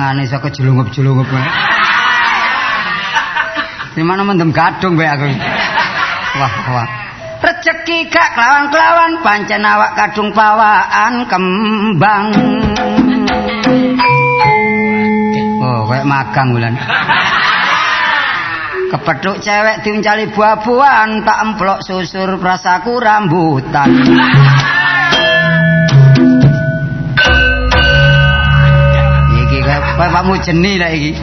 Tangane iso kejelungup-jelungup. Dimana mendem gadung bae aku. Wah, wah. Rezeki gak kelawan-kelawan pancen awak kadung pawaan kembang. Oh, kayak magang wulan. Kepethuk cewek diuncali buah-buahan, tak emplok susur prasaku rambutan. Iki kaya Pak Mujeni lah iki.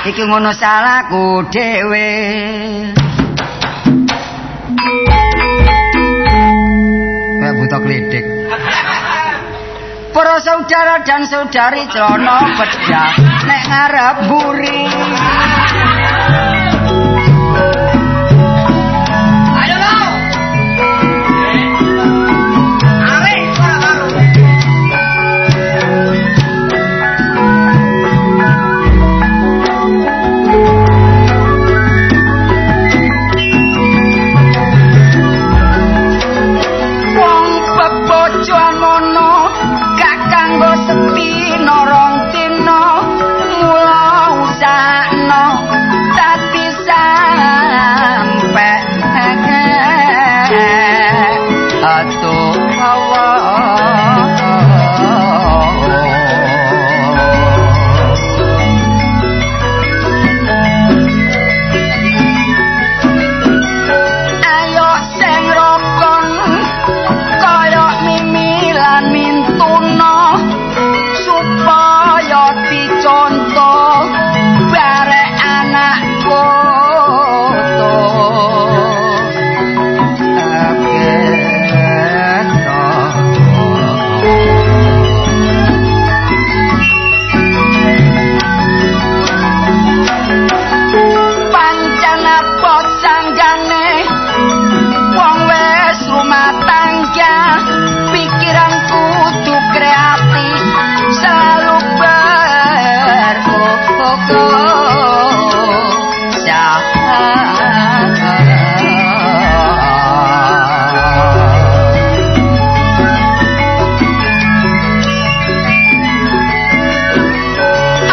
Iki ngono salahku dhewe. Kayak buta klidik. Para saudara dan saudari celana bedah nek ngarep mburi. Ayo lo. Arek ora karo. Wong bebojoan ngono gak kanggo setino rong dino, mula usahno dadi sampe atuh Allah. Ayo sing rokon kaya mimi lan mintuna supaya dicontoh barek anak putu. Pancen apa sanggane wong wis rumah tangga, pikiran kudu kreatif selalu berfokus.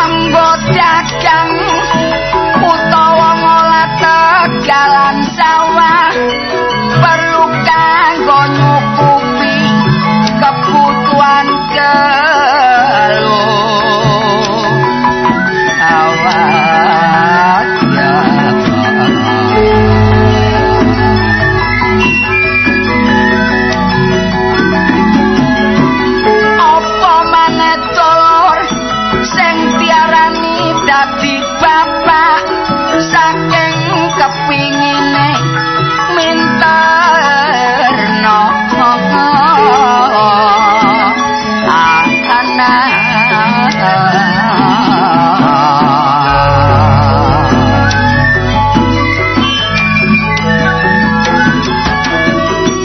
Ambo dagang utawa ngolah tegalan sawah perlu kanggo nyukupi kebutuhan keluh awak ya. Apa maneh dulur sing diarani dadi bapak saking kepingine minterno anak.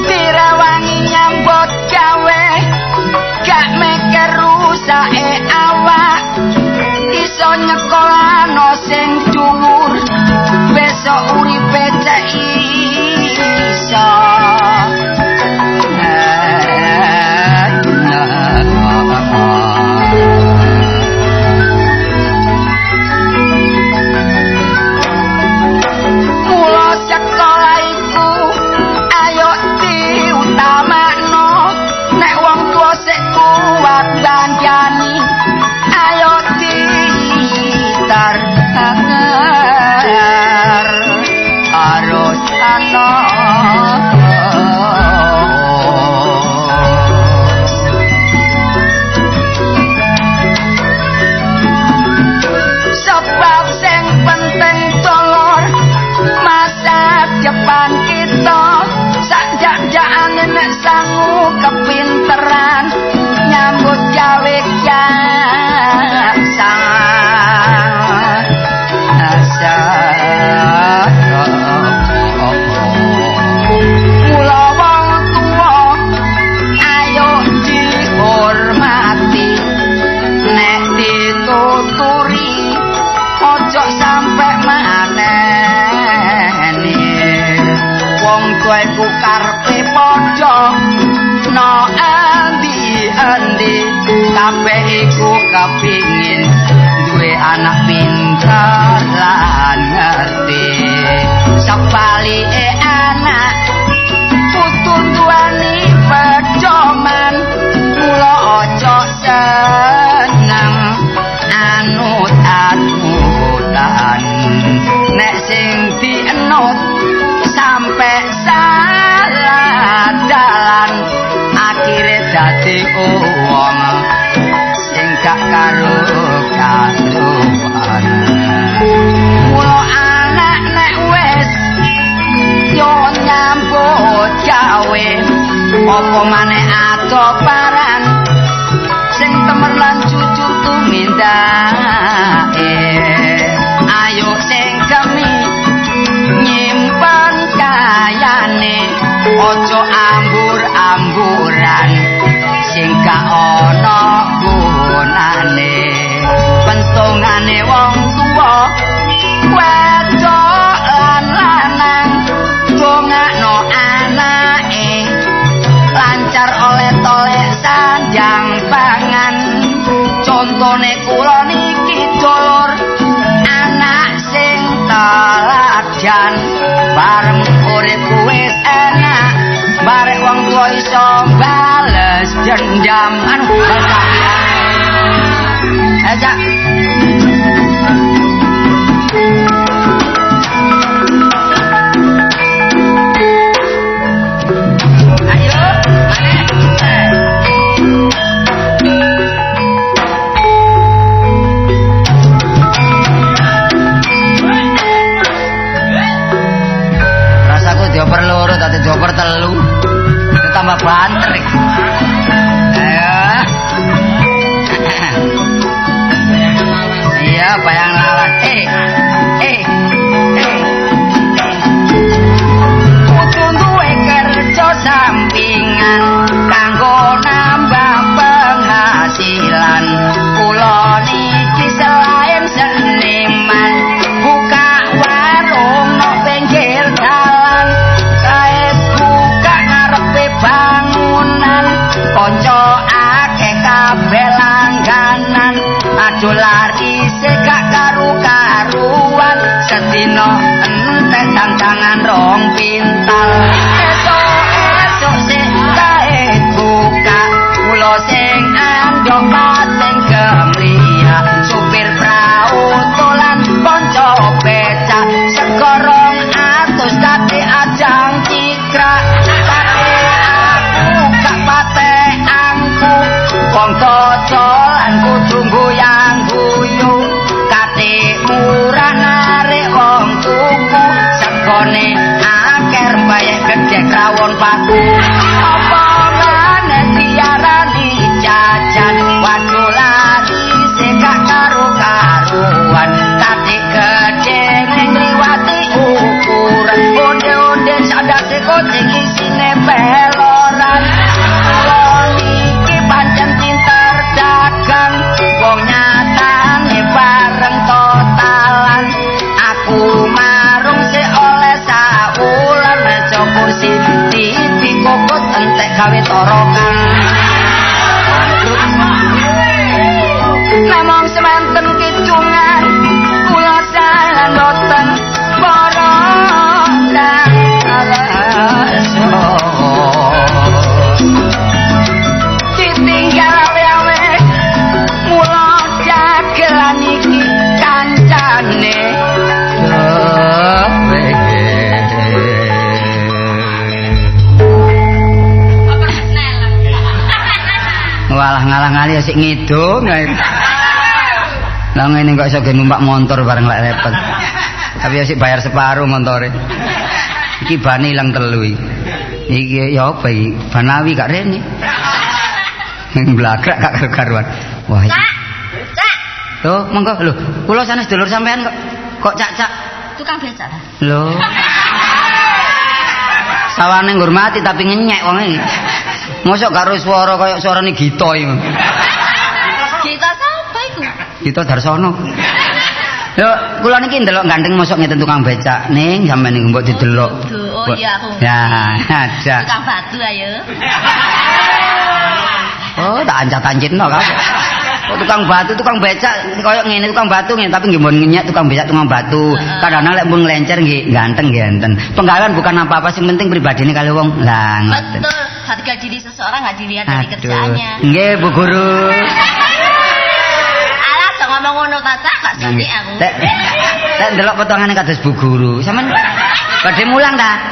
Direwangi nyambut gawe gak mikir rusake awak, iso nyekolano sing dhuwur besok uripe cek iso. Mula sekolah iku ayo diutamakno, nek wong tuwa sik kuat dandani ayo diter harus ana. Sebab sing penting dulur masa depan kita, sak jak-jakane nek sangu kepinteran nyambut gawe gak Mula wong tuwa ayo dihormati, nek dituturi ojo sampe maneni. Wong tuwa iku karepe padha no endi-endi, kabeh iku kepingin Anak pinter lan ngerti. Sebalike anak putu tuane pedoman, mula aja seneng anut anutan. Nek sing dienut sampe salah dalan, akhire dadi wong sing gak karo-karuan. Mula anak nek wis yo nyambut gawe, apa maneh atoparan sing temen lan jujur tumindake. Ayo sing gemi nyimpen kayane, aja ambur-amburan sing gak ana gunane. Pentungane wong tuwa wedok lan lanang dongakno anake lancar oleh tolek sanjang pangan. Contone kula niki dulur, anak sing teladan, bareng urip wis enak, bareng wong tuwa iso bales dendam. Anu bales kapian. Aja. Ayo, maneh. Rasaku dioper loro dadi dioper telu. Tambah banter iki. Ayo. Iya, bayang lawan. Kudu duwe kerja sampingan kanggo nambah penghasilan. Kula niki selain seniman, buka warung no pinggir dalan, kae buka ngarepe bangunan, kanca akeh kabeh langganan. Aduh lari gak karu-karuan, sedina entek tantangan rong pintal. Esuk-esuk sik kae buka, kula sing andhok pating gemriya, supir prau tolan kanca becak, segorong atus kate ajang cikrak. Tapi aku gak patek angku, wong dodolan kudu goyang guyu, kate murah narik wong tuku, segone akeh rempeyek gedhe krawon paku. Apa maneh diarani jajan, waduh lari sing gak karu-karuan, kate gedhe ning ngliwati ukuran, onde-onde sadase kucing isine peloran. Kula niki pancen pinter dagang, wong nyatane bareng totalan. Aku marung sik oleh saulan, meja kursi TV kokos entek gawe torokan. Namung semanten kidungan kula salah boten para ditinggal awe-awe, mula dagelan iki kancane. Walah ngalah-ngali ya sik ngidung. Lah ngene kok iso ge numpak montor bareng lek repot. Tapi ya sik bayar separuh montore. Iki bane ilang telu iki. Iki ya apa iki? Banawi gak rene. Blagrak gak karu-karuan. Wah. Cak. Cak. Loh, monggo lho. Kula sanes dulur sampean kok. Kok cak-cak? Tukang becak ta? Lho. Sawane ngurmati tapi ngenyek wong iki. Mosok gak ro swara kaya suarane Gita iki. Gita sapa iku? Gita Darsono. Lho, kula niki ndelok gandeng mosok ngeten tukang becak ning sampean niku mbok didelok. Oh iya aku. Ya, ada. Tukang batu ayo. Oh, tak ancat-ancitno kabeh. Oh, tukang batu, tukang becak koyo ngene, tukang batu ngene, tapi nggih mbon ngenyek tukang becak, tukang batu. Kadang-kadang lek mun nglencer nggih ganteng nggih enten. Penggawean bukan apa-apa, sing penting pribadine kali wong. Lah, ngoten. Betul, harga diri seseorang enggak dilihat dari kerjaannya. Nggih, Bu Guru. Alah, aja ngomong ngono ta, Cak, gak sithik aku. Lek ndelok potongane kados Bu Guru. Sampeyan badhe mulang ta?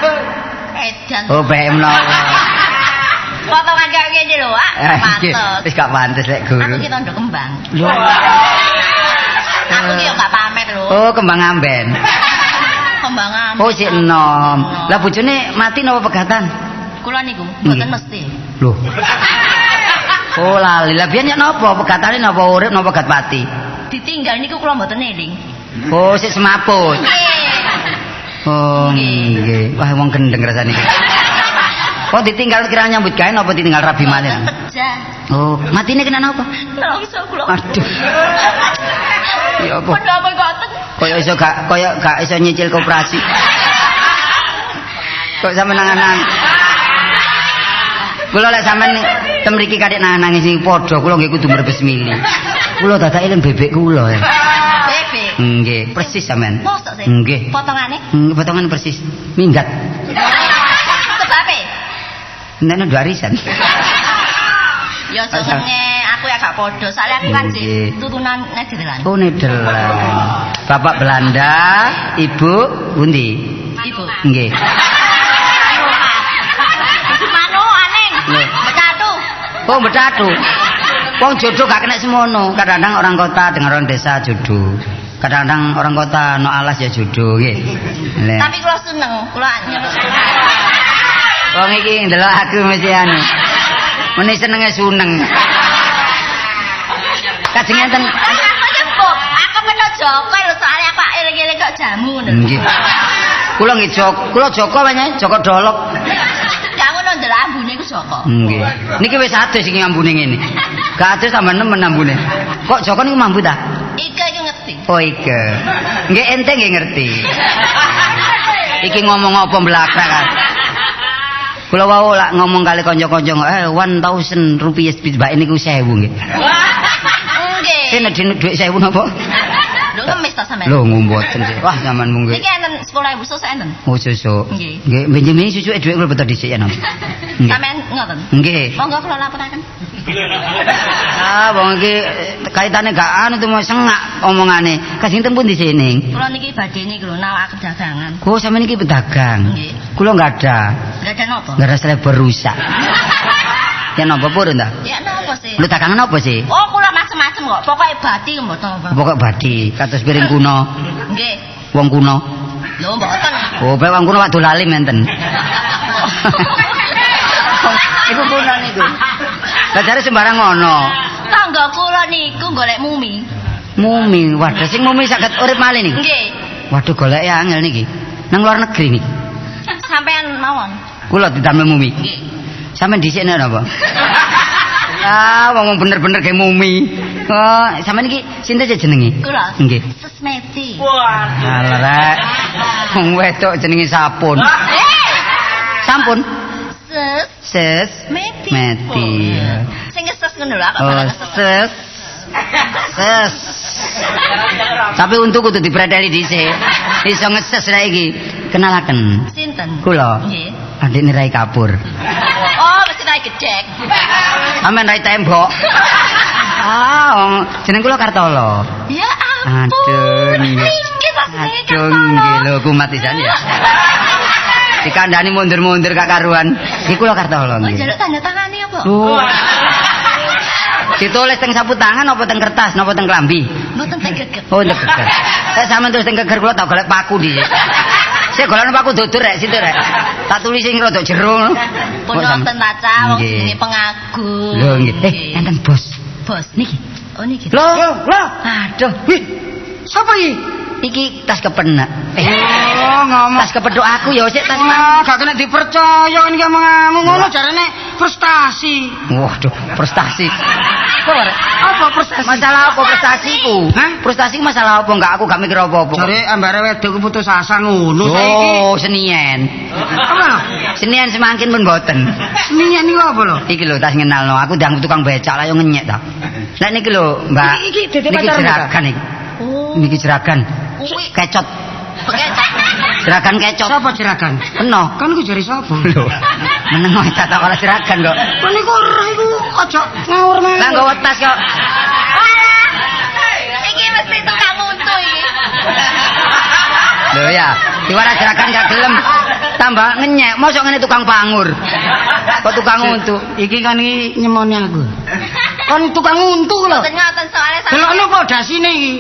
Edan. Oh, bae menawa. Potongan kayak ngene lho, Pak. Pantes. Wis gak pantes lek guru. Aku ki tondo kembang. Aku ki yo gak pamer lho. Oh, kembang amben. Kembang amben. Oh, sik enom. Lah bojone mati napa pegatan? Kula niku mboten mesti. Lho. Oh, lali. Lah biyen nek napa pegatane napa urip napa pegat pati? Ditinggal niku kula mboten eling. Oh, sik semaput. Oh, nggih. Wah, wong gendeng rasane iki. Oh, ditinggal kira nyambut gawe napa ditinggal rabi malih? Oh, matine kena napa? Nelongso kula. Aduh. Ya apa? Menapa ngoten? Kaya iso gak kaya gak iso nyicil koperasi. Kok sampe nangan-nangan. Kula lek sampean ten mriki kathik nangan-nangis sing padha kula nggih kudu mrebes mili. Kula dadak eling bebek kula. Bebek. Nggih, persis sampean. Mosok sih? Nggih. Potongane? Nggih, potongan persis. Minggat. Sebabe? Nek nduk arisan. Ya senenge aku ya gak padha. Soale aku kan sih turunan Nederland. Oh, Nederland. Bapak Belanda, ibu pundi? Ibu. Nggih. Manu aneng. Betatu. Oh, betatu. Wong jodoh gak kena semono. Kadang-kadang orang kota dengan orang desa jodoh. Kadang-kadang orang kota no alas ya jodoh nggih. Tapi kula seneng, kula nyeluk. Wong iki ndelok aku mesti anu. Meni senenge suneng. Kajeng enten. Aku meno Joko lho, soalé aku eling-eling kok jamu ngono. Nggih. Kula nggih Joko, kula Joko pancen Joko dolok. Gak ngono ndelok ambune iku Joko. Nggih. Niki wis adus iki ambune ngene. Gak adus tambah nemen ambune. Kok Joko niku mambu ta? Ike iki ngerti. Oh, ike. Nggih ente nggih ngerti. Iki ngomong apa mblakrak kan. Kula wau lak ngomong kali kanca-kanca 1000 rupiah mbak niku 1000 nggih. Nggih. Sing dhuwit 1000 napa? Lho ngemis ta sampean? Lho mboten sih. Wah sampean mungkin. Niki enten 10.000 susuk enten. Oh susuk. Nggih. Nggih, benjemi susuke dhuwit kula beto dhisik ya napa. Sampean ngoten? Nggih. Monggo kula laporaken. Ah wong iki kaitane gak anu tuh sengak omongane. Kajeng teng pundi sini? Kula niki badhe niku lho nawak dagangan. Oh sampean niki pedagang. Nggih. Kula nggak ada. Nggak ada napa? Nggak ada selebar rusak. Ya napa purun ta? Ya napa sih? Lho dagangan apa sih? Oh kula macem-macem kok. Pokoke badi mboten apa. Pokoke badi, kados piring kuno. Nggih. Wong kuno. Lho mboten. Oh, bae wong kuno wak dolalim enten. Iku kuno niku. Lah jare sembarang ngono. Tangga kula niku golek mumi. Mumi, waduh sing mumi saged urip malih niki. Nggih. Waduh goleke angel niki. Nang luar negeri niki. Sampean mawon. Kula didamel mumi. Nggih. Sampeyan dhisikne napa? Ah, wong bener-bener kayak mumi. Oh, sampeyan iki sinten jenenge? Kula. Nggih. Sesmeti. Waduh. Alah rek. Wong wedok jenenge sapun. Sampun. Ses. Ses. Meti. Meti. Sing ngeses ngono lho, aku Oh, ses. Ses. Tapi untuk kudu dipreteli dhisik. Iso ngeses rek iki. Kenalaken. Sinten? Kula. Nggih. Adikne Rai Kapur. Oh, mesti rai gedhek. Sampeyan rai tembok. Ah, wong jeneng kula Kartolo. Ya ampun. Aduh, nggih. Nggih, asline Aduh, nggih lho kumat pisan ya. Dikandani mundur-mundur gak karuan. Iki kula Kartolo Oh, nggih. njaluk tanda tangane apa? Lho. Ditulis teng sapu tangan apa teng kertas napa teng klambi? Mboten teng geger. Oh, teng geger. Nek sampean tulis teng geger kula tak golek paku dhisik. Sik golekno paku dudur rek situ rek. Tak tulis sing rada jero ngono. Pun wonten ta Cak, wong jenenge pengagum. Lho nggih. Enten bos. Bos. Niki. Oh niki. Lho, lho. Aduh. Wih. Sapa iki? Iki tas kepenak. Oh, ngomong. Tas kepethuk aku ya sik tas Wah, gak kena dipercaya iki omonganmu ngono jarene Prestasi. Waduh, prestasi. Kok apa prestasi? Masalah apa prestasiku? Hah? Prestasi masalah apa enggak aku gak mikir apa-apa. Jare ambare wedok putus asa ngono saiki. Oh, senien. Apa? Senien semangkin pun mboten. Senien niku apa lho? Iki lho tas ngenalno, aku dianggap tukang becak lah yo ngenyek ta. Lah niki lho, Mbak. Iki dadi pacar jeragan iki. Oh. Niki jeragan. Kecot. Kecot. Jeragan kecot. Sapa jeragan? Eno. Kan iku jare sapa? Lho. Meneng wae tak takon jeragan kok. Kon niku ora iku aja ngawur meneh. Lah nggawa tas kok. Iki mesti tukang untu iki. Lho ya, diwara jeragan gak gelem. Tambah ngenyek, mosok ngene tukang pangur. Kok tukang untu? Iki kan iki nyemoni aku. Kon tukang untu lho. Mboten ngoten soalé sampeyan. Delokno apa dasine iki?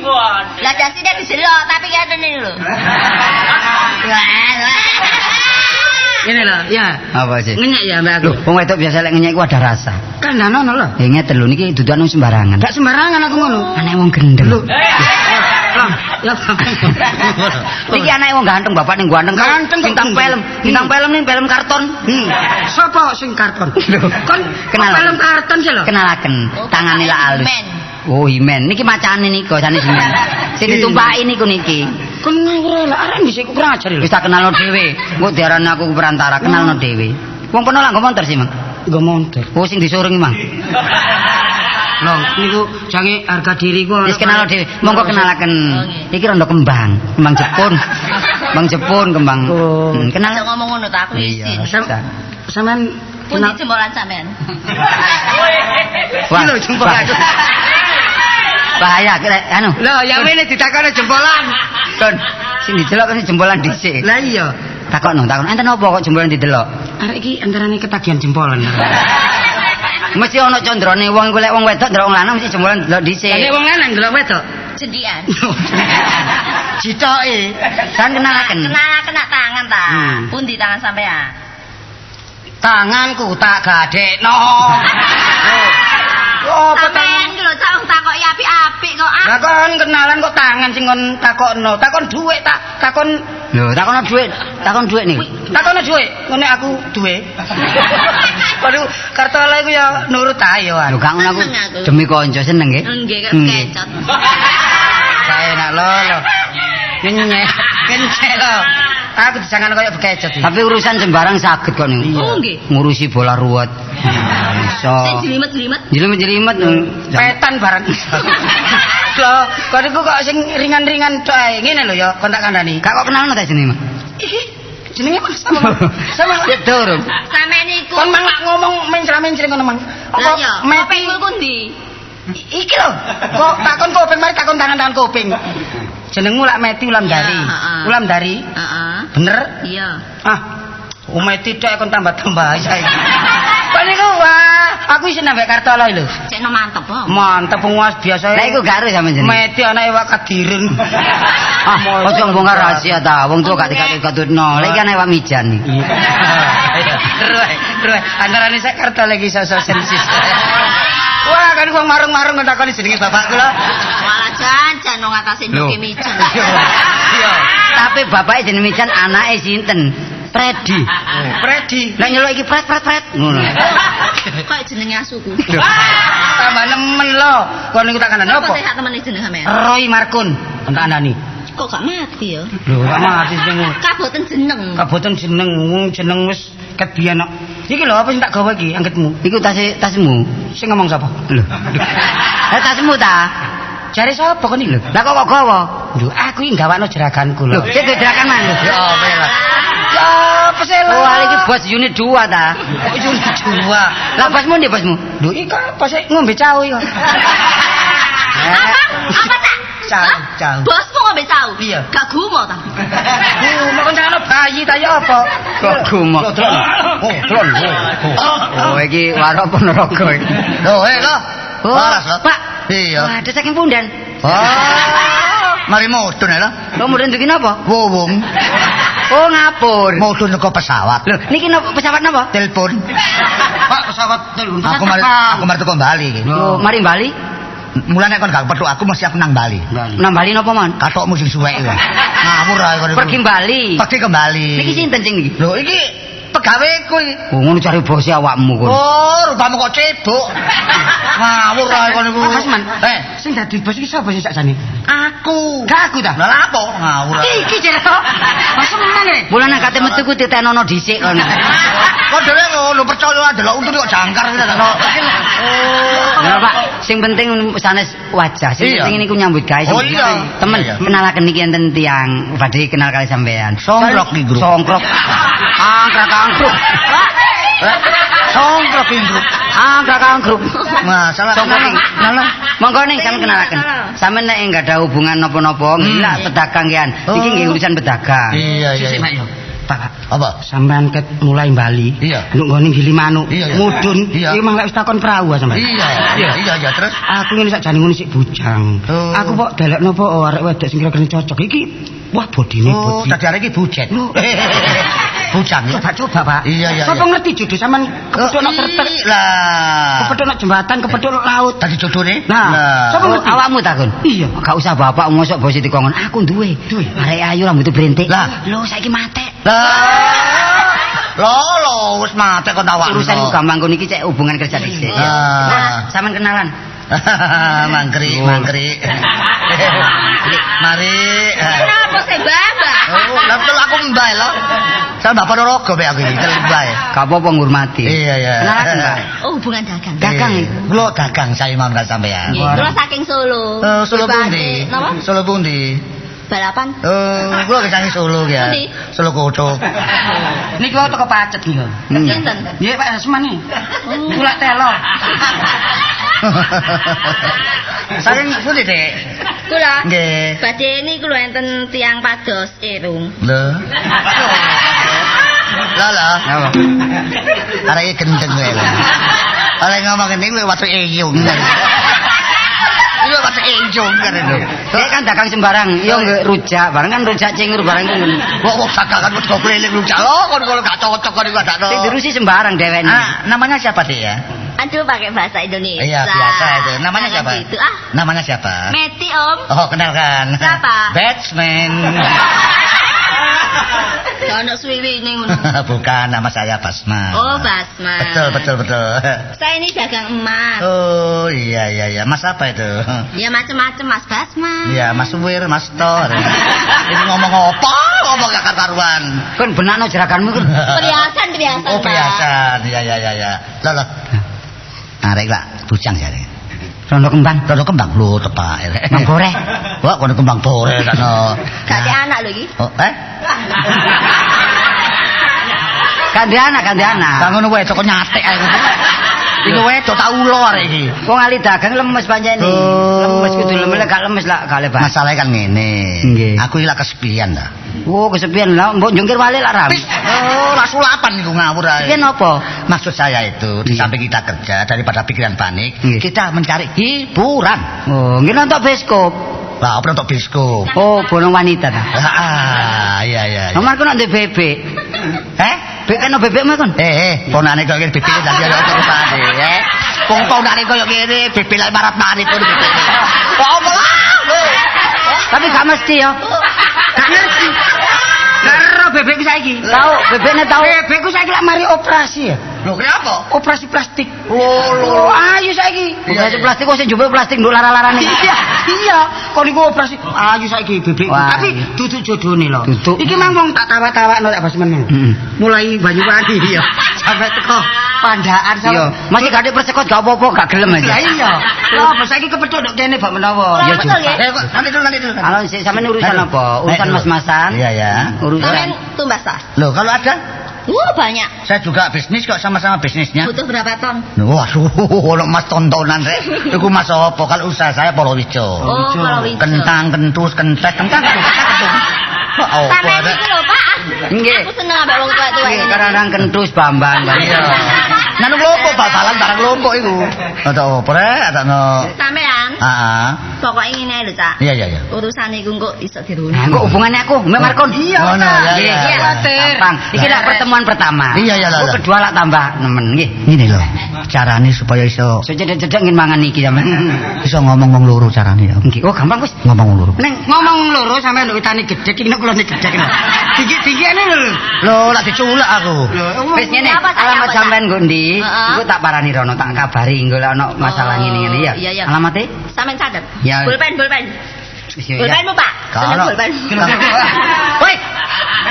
Lah dasine didelok tapi ngeten iki lho. Ngene lho, ya. Apa sih? Ngenyek ya mbak aku. Lho, wong wedok biasa lek ngenyek iku ada rasa. Kandhane lho. Ya ngeten lho niki dudukan sembarangan. Gak sembarangan aku ngono. Anake wong gendeng. Lho. Ya. Niki anake wong ganteng, bapak ning ganteng. Ganteng bintang film, bintang film ning film karton. Sapa sing karton? Kon kenal film karton sih lho. Kenalaken, tangane lak alus. Oh, himen. Niki macane niku sanes himen. Sing ditumpaki niku niki. Kon ngawur lho, arek dhisik kurang ajar lho. Wis tak kenalno dhewe. Engko diarani aku perantara, kenalno dhewe. Wong kono lak nggo montor sih, Mang. Nggo montor. Oh, sing disurungi, Mang. Lho, niku jange harga diriku. Wis kenalno dhewe. Monggo kenalaken. Iki rondo kembang, kembang Jepun. Kembang Jepun, kembang. Kenal ngomong ngono ta aku isin. Sampeyan pundi jempolan sampean? Wah, lho jempolan. Bahaya anu. Lho, ya wene ditakoni jempolan. Kon sing didelok kan jempolan dhisik. Lah iya. Takokno, takon. Enten apa kok jempolan didelok? Arek iki antarane ketagihan jempolan. Mesti ana condrone wong iku lek wong wedok ndelok wong lanang mesti jempolan delok dhisik. Lah nek wong lanang ndelok wedok jendian. Citoke. Sampeyan kenalaken. Kenalaken nak tangan ta. Pundi tangan sampean? Tanganku tak gadekno. Oh, sampean iki lho cak wong takoki apik-apik kok. Lah kon kenalan kok tangan sing kon takokno. Takon dhuwit tak takon. Lho, takono dhuwit, takon dhuwit niku. Takono dhuwit, ngene aku duwe. Waduh, Kartola iku ya nurut ae yo. Lho, gak ngono aku demi kanca seneng nggih. Nggih, kecot. Gak enak lho lho. Nyenyek, kencek lho. Aku disangan koyo bekecot. Tapi urusan sembarang saged kok niku. Oh nggih. Ngurusi bola ruwet. Iso. Sing jelimet-jelimet. Jelimet-jelimet petan barang iso. Lho, kok niku kok sing ringan-ringan tok ae. Ngene lho ya, kon tak kandhani. Gak kok kenalno ta jenenge, Mas? Iki jenenge Mas sama. Sama. Ya durung. Sampeyan niku. Kon mang lak ngomong mencra-mencring ngono mang. Apa kupingmu ku ndi? Iki lho. Kok takon kuping mari takon tangan-tangan kuping. Jenengmu lak Meti Ulamdari. Ulamdari? Heeh. Bener? Iya. Ah. Meti tok kon tambah-tambah saiki. Kon niku wah, aku isin ambek Kartolo lho. Cekno mantep kok. Mantep penguas biasa. Lah iku gak harus sampean jenenge. Meti anake wak kadirin. Ah, ojo bongkar rahasia ta. Wong tuwa gak dikatut-katutno. Lah iki anake wak Mijan iki. Ruwe, ruwe. Antarane sak Kartolo iki sosok sensis. Wah, kan wong marung-marung ngetakoni jenenge bapakku lho. Malah jan-jan wong atase nduke Mijan. Iya. Tapi bapake jenenge Mijan, anake sinten? Freddy. Freddy. Lah nyeluk iki Fred Fred Fred ngono. Kok jenenge asuku. Tambah nemen lho. Kon niku tak kandhani apa? Apa sehat temene jeneng sampean? Roy Markun. Kon tak kandhani. Kok gak mati ya? Lho, gak mati sing ngono. Kaboten jeneng. Kaboten jeneng, wong jeneng wis ket biyen kok. Iki lho apa sing tak gawa iki anggitmu? Iku tas tasmu. Sing ngomong sapa? Lho. Lah tasmu ta? Jare sapa kon iki lho? Lah kok kok gawa? Lho, aku iki gawakno jeraganku lho. Lho, sik jeragan man. Ya apa ya? Ya apa sih lho? Wah, iki bos unit 2 ta. Kok unit 2? Lah bosmu ndi bosmu? Lho, iki apa sik ngombe cau iki kok. Apa? Apa ta? Cau, cau. Bosmu ngombe cau? Iya. Gak gumo ta? Gumo kon jangan bayi ta ya apa? Kok gumo? Oh, delok. Oh, iki warok Ponorogo iki. Lho, lho. Waras lho. Pak. Iya. Waduh saking pundan. Oh. Mari mudun lho. Lho mudun dugi napa? Wuwung. Oh, ngapur. Mudun teko pesawat. Lho, niki napa pesawat napa? Telepon. Pak, pesawat telepon. Aku mari teko Bali iki. Lho, mari Bali? Mulane kon gak petuk aku mesti aku nang Bali. Nang Bali napa, Man? Katokmu sing suwek iku. Ngawur ae kon iku. Pergi Bali. Pergi ke Bali. Niki sinten sing niki? Lho, iki Pegaweku iki. Oh, ngono cari bose awakmu kono. Oh, rupamu kok cebok. Ngawur ae kon iku. Mas Man. Eh, Sing dadi bos iki sapa sih sakjane? aku. Gak aku ta? Lah lha apa? Ngawur ae. Iki jere to. Mas Man e. Mulane kate metu ku titenono dhisik kono. Kok dhewe ngono percaya delok untune kok jangkar ngene ta. Oh. Ya Pak, sing penting sanes wajah, sing Iya. penting niku nyambut gawe. Sing Oh, iya. Temen, Iya, iya. kenalaken niki enten tiyang badhe kenal kali sampean. Songkrok iki, Grup. Songkrok. Angkrak angkruk. Eh, Songkrok iki, Grup. Angkrak angkruk. Masalah Songkrok iki. Kenal. Monggo ning sampean kenalaken. Sampeyan nek enggak ada hubungan napa-napa, nggih lah pedagang kian. Iki nggih urusan pedagang. Iya, iya. Sik, iya. Mak yo. Pak, Pak. Apa? Sampean ket mulai Bali. Iya. Nduk nggone Gilimanuk, Iya, iya. mudun. Iya. Iki mang lek wis takon perahu ah, sampean. Iya, iya, iya, iya, terus Aku ngene sakjane ngono sik bujang. Oh. Aku kok delekno apa oh, arek wedok sing kira-kira cocok. Iki wah bodine Oh, bodi. tadi arek iki bujet. Loh. Bujang ya. Coba-coba, Pak. Iya, iya, Sapa iya. ngerti jodoh sampean kepethuk nok tertek, Lah. kepethuk nok jembatan, kepethuk nok laut. Tadi jodone? Nah, sapa Oh, ngerti? awakmu takon. Iya. Gak usah bapak mosok bos dikongkon. Aku duwe. Duwe. Arek ayu rambute brentik. Lah. Lho saiki matek. Lah. Lho, lho, wis mate kok tawakno. Urusan ku gampang kono iki cek hubungan kerja dhisik. Ah. Nah, sampean kenalan. Mangkri, mangkri. Mari. Kenapa sih, Mbak? Oh, lah betul aku mbah lho. Sama Bapak Ponorogo be aku iki, tel mbah. Gak apa-apa ngurmati. Iya, iya. Kenalan, Pak. Oh, hubungan dagang. Dagang Eh, iki. Kula dagang saya mau sampean. Nggih, kula saking Solo. Eh, Solo Badhe, pundi? Napa? Solo pundi? Balapan. Eh, kula ke saking Solo ya. Pundi? Solo Kutuk. Niki wae teko pacet niku. Sinten? Nggih, Pak Hasman nih. Kula telo. Saking pundi, Dik? Kula. Nggih. Badhe niku lho enten tiyang pados irung. Lho. Lah lah. Napa? Areke gendeng kowe lho. Oleh ngomong ngene kowe watu eyung. Iku watu eyung kan lho. Dia kan dagang sembarang, yo nggih rujak, barang kan rujak cingur barang ku ngono. Kok kok dagangan wis kok keliling rujak lho kon kalau gak cocok kon iku adakno. Sing dirusi sembarang dheweke. Ah, namanya siapa, Dik ya? Aduh, pakai bahasa Indonesia. Iya, biasa itu. Namanya Jangan siapa? Gitu, ah. Namanya siapa? Meti, Om. Oh, kenalkan. Siapa? Batman. Gak ono suwiwine ngono. Bukan, nama saya Basma. Oh, Basma. Betul, betul, betul. Saya ini dagang emas. Oh, iya, iya, iya. Mas apa itu? Ya macem-macem Mas Basma. Iya, Mas Wir, Mas Tor. Ini ngomong apa? Ngomong gak karuan. Kon benakno jeraganmu kon. Perhiasan, perhiasan. Oh, Pak. perhiasan. Iya, iya, iya, iya. Loh, loh. Arek lah, bujang jare. Rondo kembang. Rondo kembang lho tepak. Kembang boreh. Wah, kono kembang boreh sakno. Gak ada anak lho iki. Oh, eh? Gak ada anak, gak ada anak. Gak ngono wedok kok nyatek ae. Iku wedok tak ulo arek iki. Wong ali dagang lemes pancene. Oh. Lemes kudu lemes lek gak lemes lah gak lebar. Masalahnya kan ngene. Nggih. Aku iki lak kesepian ta. Oh, kesepian lah, mbok jungkir walik lak ram. Oh, lah sulapan iku ngawur ae. Kesepian apa? Maksud saya itu, di Nggih. samping kita kerja daripada pikiran panik, Nggih. kita mencari hiburan. Oh, nggih nonton bioskop. Lah, apa nonton bioskop? Oh, bolong wanita ta. Ah, iya iya. iya. Nomor ku nak ndek bebek. Eh? Bebek kan bebekmu kon. Eh, ponane koyo ngene bebek dadi ana rupane, eh. Wong ponane koyo ngene bebek lek marat-marit ngono bebek. Kok apa lah? Lho. Tapi gak mesti ya. Gak ngerti. Gak ero bebekku saiki. Tau, bebekne tau. Bebekku saiki lak mari operasi ya. Lho, kenapa? Operasi plastik. Lho, lho. Oh, ayo saiki. Operasi plastik kok sing njupuk plastik nduk lara-larane. Iya, iya. Kon niku operasi ayo saiki bebekku. Wah, Tapi iya. duduk jodone lho. Duduk. Iki mang wong tak tawa-tawakno tak Basman. Heeh. Mulai Banyuwangi ya. Sampai teko Pandaan Iya, sampai masih gak ada persekot gak apa-apa, gak gelem aja. Lah iya. Lah apa saiki kepethuk nduk kene bak menawa. Iya, Iya, betul ya. Eh, kok nanti dulu, nanti dulu. Kalau sik sampean urusan Aduh. apa? Urusan Eh, mas-masan. Iya, ya. Urusan. Sampean tumbas tas. Loh, kalau ada Banyak. saya juga bisnis kok sama-sama bisnisnya. Butuh berapa ton? Waduh, ono mas tontonan rek. Iku mas apa? Kalau usaha saya palawija. Oh, palawija. Kentang, kentus, kentet, kentang, kentus, kentang. Wah, apa Sampean rek? iku lho, Pak. Nggih. Aku seneng ambek wong tuwek-tuwek. Nggih, kadang-kadang kentus Bambang. Iya. Nganu klompok bal-balan barang klompok iku. Ada opo rek, adakno. Sampean. Heeh. Pokoke ngene ae lho, Cak. Iya iya iya. Urusan iku engko iso dirunding. Nah, kok hubungannya aku mbek Markon? Iya, Ngono, ya, Iya, gampang. Iki lak pertemuan pertama. Iya, iya, Engko lah. kedua lak tambah nemen nggih. Ngene lho. Carane supaya iso So cedek-cedek ngin mangan iki sampean. iso ngomong wong loro carane ya. Nggih, oh gampang wis. Ngomong wong loro. Neng Ngomong loro sampean nduk witane gedhek iki nek kulone gedhek. Dikit-dikane lho. Lho, lak diculak aku. Wis ngene, Apa, Cak? alamat Apa, Cak? sampean nggo ndi? Heeh. Engko tak parani rono, tak kabari engko lek ono masalah Oh, ngene-ngene ya. iya, iya. Alamate? Sampean catet. Ya. Pulpen, pulpen. Wis ya. Pulpenmu, Pak. Seneng Kalau- pulpen. Woi,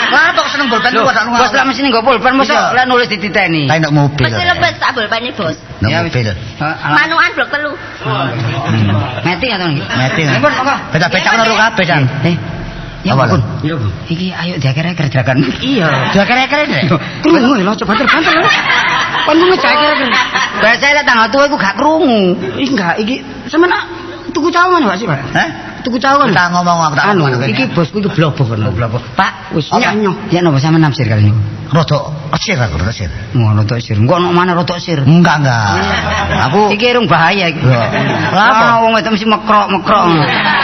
Lah kok seneng bolpen lho, ku ada bos lak mesti nggo pulpen, mosok Iya. lek nulis dititeni. Lah nek mobil. Mesti lebes sak pulpene, Bos. Nek Ya, wis. mobil. Heeh, alamat. Manukan blok 3. Meti atau nggih? Meti. Nggih, pun, monggo. Becak-becak loro kabeh, Cak. Eh. Ya Apa, ampun. Iya, Bu. Iki ayo diaker-aker dragan. Iya. Diaker-aker rek. Krungu lho, coba banter-banter lho. Kon ku ngejak-aker. Biasa lek tanggal tuwa iku gak krungu. Iki enggak, iki sampean tuku cawan Pak sih, Pak. Hah? Tuku cawan. Tak ngomong aku tak Anu, ngomong. iki bosku iki bloboh kono. Bloboh. Pak, Wis Apa? nyanyo. Ya napa sampean nafsir kali niku? Rodok kesir aku, rodok kesir. Ngono tok sir. Engko ono mana rotok sir. Enggak, enggak. Aku Iki irung bahaya iki. Lho, lha apa? Ah, wong wedok mesti mekrok-mekrok.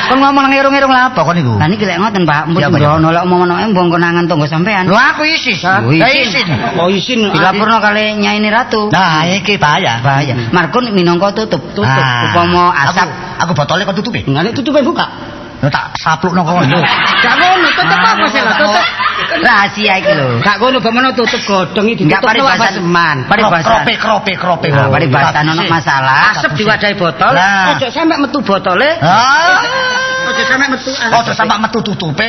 Kon ngomong nang irung-irung lha apa kon iku? Lah niki lek ngoten, Pak, mbok Ya, apa, ya? sembrono lek omong-omong mbong konangan tangga sampean. Lho aku isis. Lho, Lah isin. isin. Oh isin. Dilaporno kali Nyaine Ratu. Nah, iki bahaya. Bahaya. Markun minangka tutup. Tutup. Ah. Upama asap Aku botolnya kon tutupi. Enggak nek tutupe buka. Lho tak saplukno kono. Lho. Gak ngono, tutup apa sih lah, tutup. rahasia iki lho. Gak ngono bagaimana tutup godhong iki Enggak ditutup paribasan seman. Paribasan. Krope krope krope. Nah, paribasan ono masalah. Asep diwadahi botol, Lah. ojo sampe metu botole, Ah. ojo sampe metu. Ojo sampe metu tutupe.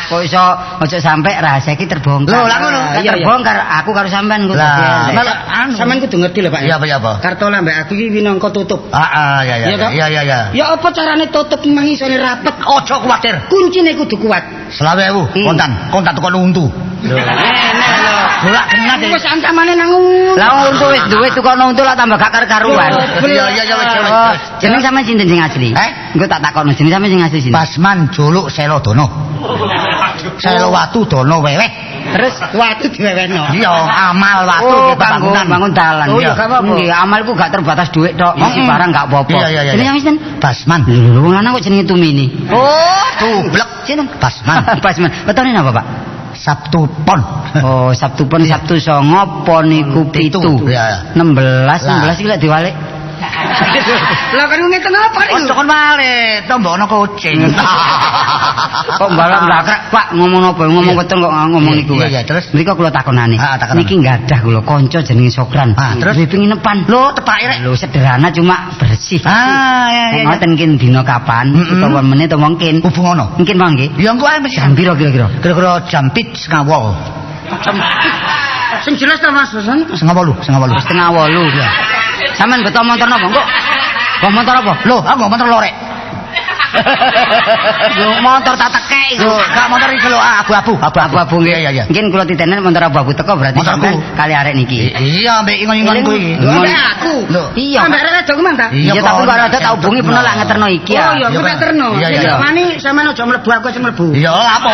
Kok iso ojo sampe rahasia iki terbongkar. Lho, lah ngono. Lah Iya, iya. terbongkar aku karo sampean kok Lah, dadi elek. malah anu. Sampeyan kudu ngerti lho, Pak. Iya, apa, iya, apa? Kartola mbak aku iki minangka tutup. Ah, ah, iya iya. Iya, toh? Iya iya iya. Ya apa carane tutup mang isone rapet? Ojo kuwatir. Kuncine kudu kuat. 25.000 kontan, kontan tukon untu. Enak lho. Golak genat. Wis ancamane nang untu. Lah untu wis duwe tukono untu lah tambah gak karu-karuan. Iya iya iya wis wis. Oh, jeneng sampean sinten sing asli? Eh? Engko tak takokno jeneng sampean sing asli sinten? Basman Juluk Selodono. Selowatu Dono Weweh. Terus Watu diwewehno. Iya, amal watu oh, di kanggo pembangunan. bangun dalan. Oh, iya, gak apa-apa. Nggih, amal ku gak terbatas duit tok, ngisi barang gak apa-apa. Iya, iya, iya. Jeneng sampean sinten? Basman. Lho, lho, wong lanang kok jenenge Tumini. Oh, tublek. Sinten? Basman. Basman. Wetone napa, Pak? Sabtu Pon. Oh, Sabtu pon Sabtu songo pon iku Pitu. 7. Iya. 16 16 iki lek diwalik. Lah kan ngeten apa Ojo niku? kon balik, tombokno kucing. Kok balak mlakrak, Pak, ngomong apa? Ngomong Iya. weton kok ngomong Iya, niku. iya, iya, terus? Mriko kula takonane. Ah, takonane. Niki nggadah kula kanca jenenge Sokran. Ah, terus? Duwe penginapan. Lho, tepake rek. Lho, sederhana cuma bersih. Ah, iya, iya. Ngoten kin dina kapan Mm-mm. utawa menit utawa mungkin. Hubungono. Mungkin mong nggih. Ya engko ae mesti. Jam piro kira-kira? Kira-kira jam 7.30. Sing jelas ta Mas Hasan? 7.30, 7.30. 7.30. Iya. Sampeyan beto motor napa engko? Kok motor apa? Lho, aku nggo motor lorek. Lho, motor tak tekek iku. Lho, gak motor iki lho, ah, abu-abu, abu-abu. Abu-abu nggih. Iya, iya, iya. Mungkin kula titenen motor abu-abu teko berarti Motorku. sampean kali arek niki. Iya, ambek ingon-ingonku iki. Lho, ambek aku. Lho. Iya. Ambek arek wedok mang ta? Iya, tapi kon. kok rada tak hubungi peno lak ngeterno iki ya. Oh iya, aku Iya, tak terno. Iya, iya, iya. Mani sampean aja mlebu aku aja mlebu. Iya, apa?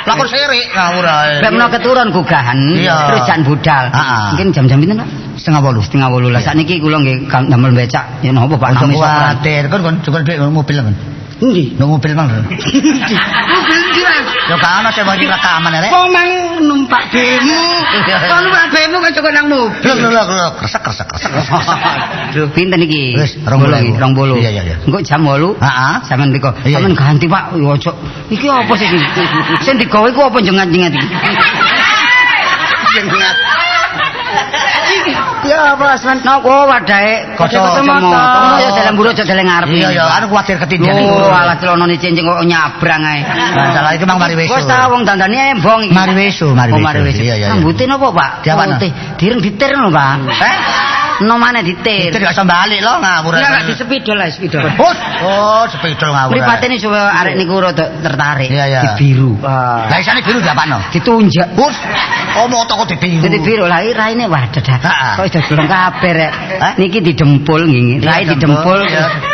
Lah kok sirik ngawur ae. Lek menawa keturun gugahan, Iya. terus jan budal. Ah, ah. Mungkin jam-jam pinten, Pak? 7.30. 7.30 lah. Sakniki kula nggih damel becak. Ya napa Pak Ojo nami Sokran. kuwatir, kon kon cukup duit mobil kon. Endi? Nang mobil mang. Mobil ndi, Mas? Ya gak ono sing iki rekaman rek. Kok mang numpak bemo? Kok numpak bemo kok cukup nang mobil. Lho lho lho, kresek kresek kresek. Lho pinten iki? Wis, 20.000. 20. Iya, iya, iya. Engko jam 8. Heeh. Sampeyan teko. Iya, Sampeyan iya. ganti, Pak. Ya ojo. Iki apa sih iki? Sing digawe iku apa jengat-jengat iki? Jengat. Ya apa Asman? Napa wadahe Kaca kacamata. Ya dalam mburi aja dalam ngarep. Iya ya, anu kuwatir ketindihan iku. Oh, alah celonone cincin kok nyabrang ae. Masalah iki mang mari wesu. Wis ta wong dandane embong iki. Mari wesu, mari Oh, wesu. mari wesu. Iya, iya, iya. Rambute napa, Pak? Diapakno? Putih. Direng ditir lho, Pak. Eh? Nomane ditir. Ditir gak iso balik lho ngawur. Ya gak di sepidol lah sepidol. Oh, oh, sepidol ngawur. Mripate ni supaya arek niku rada tertarik. Iya, iya. Dibiru. Lah isane biru diapakno? Ditunjak. Hus. Oh, moto kok dibiru. Dibiru lah raine waduh dah. Kok wis dodolong kabeh rek. Niki didempul nggih. Rai didempul,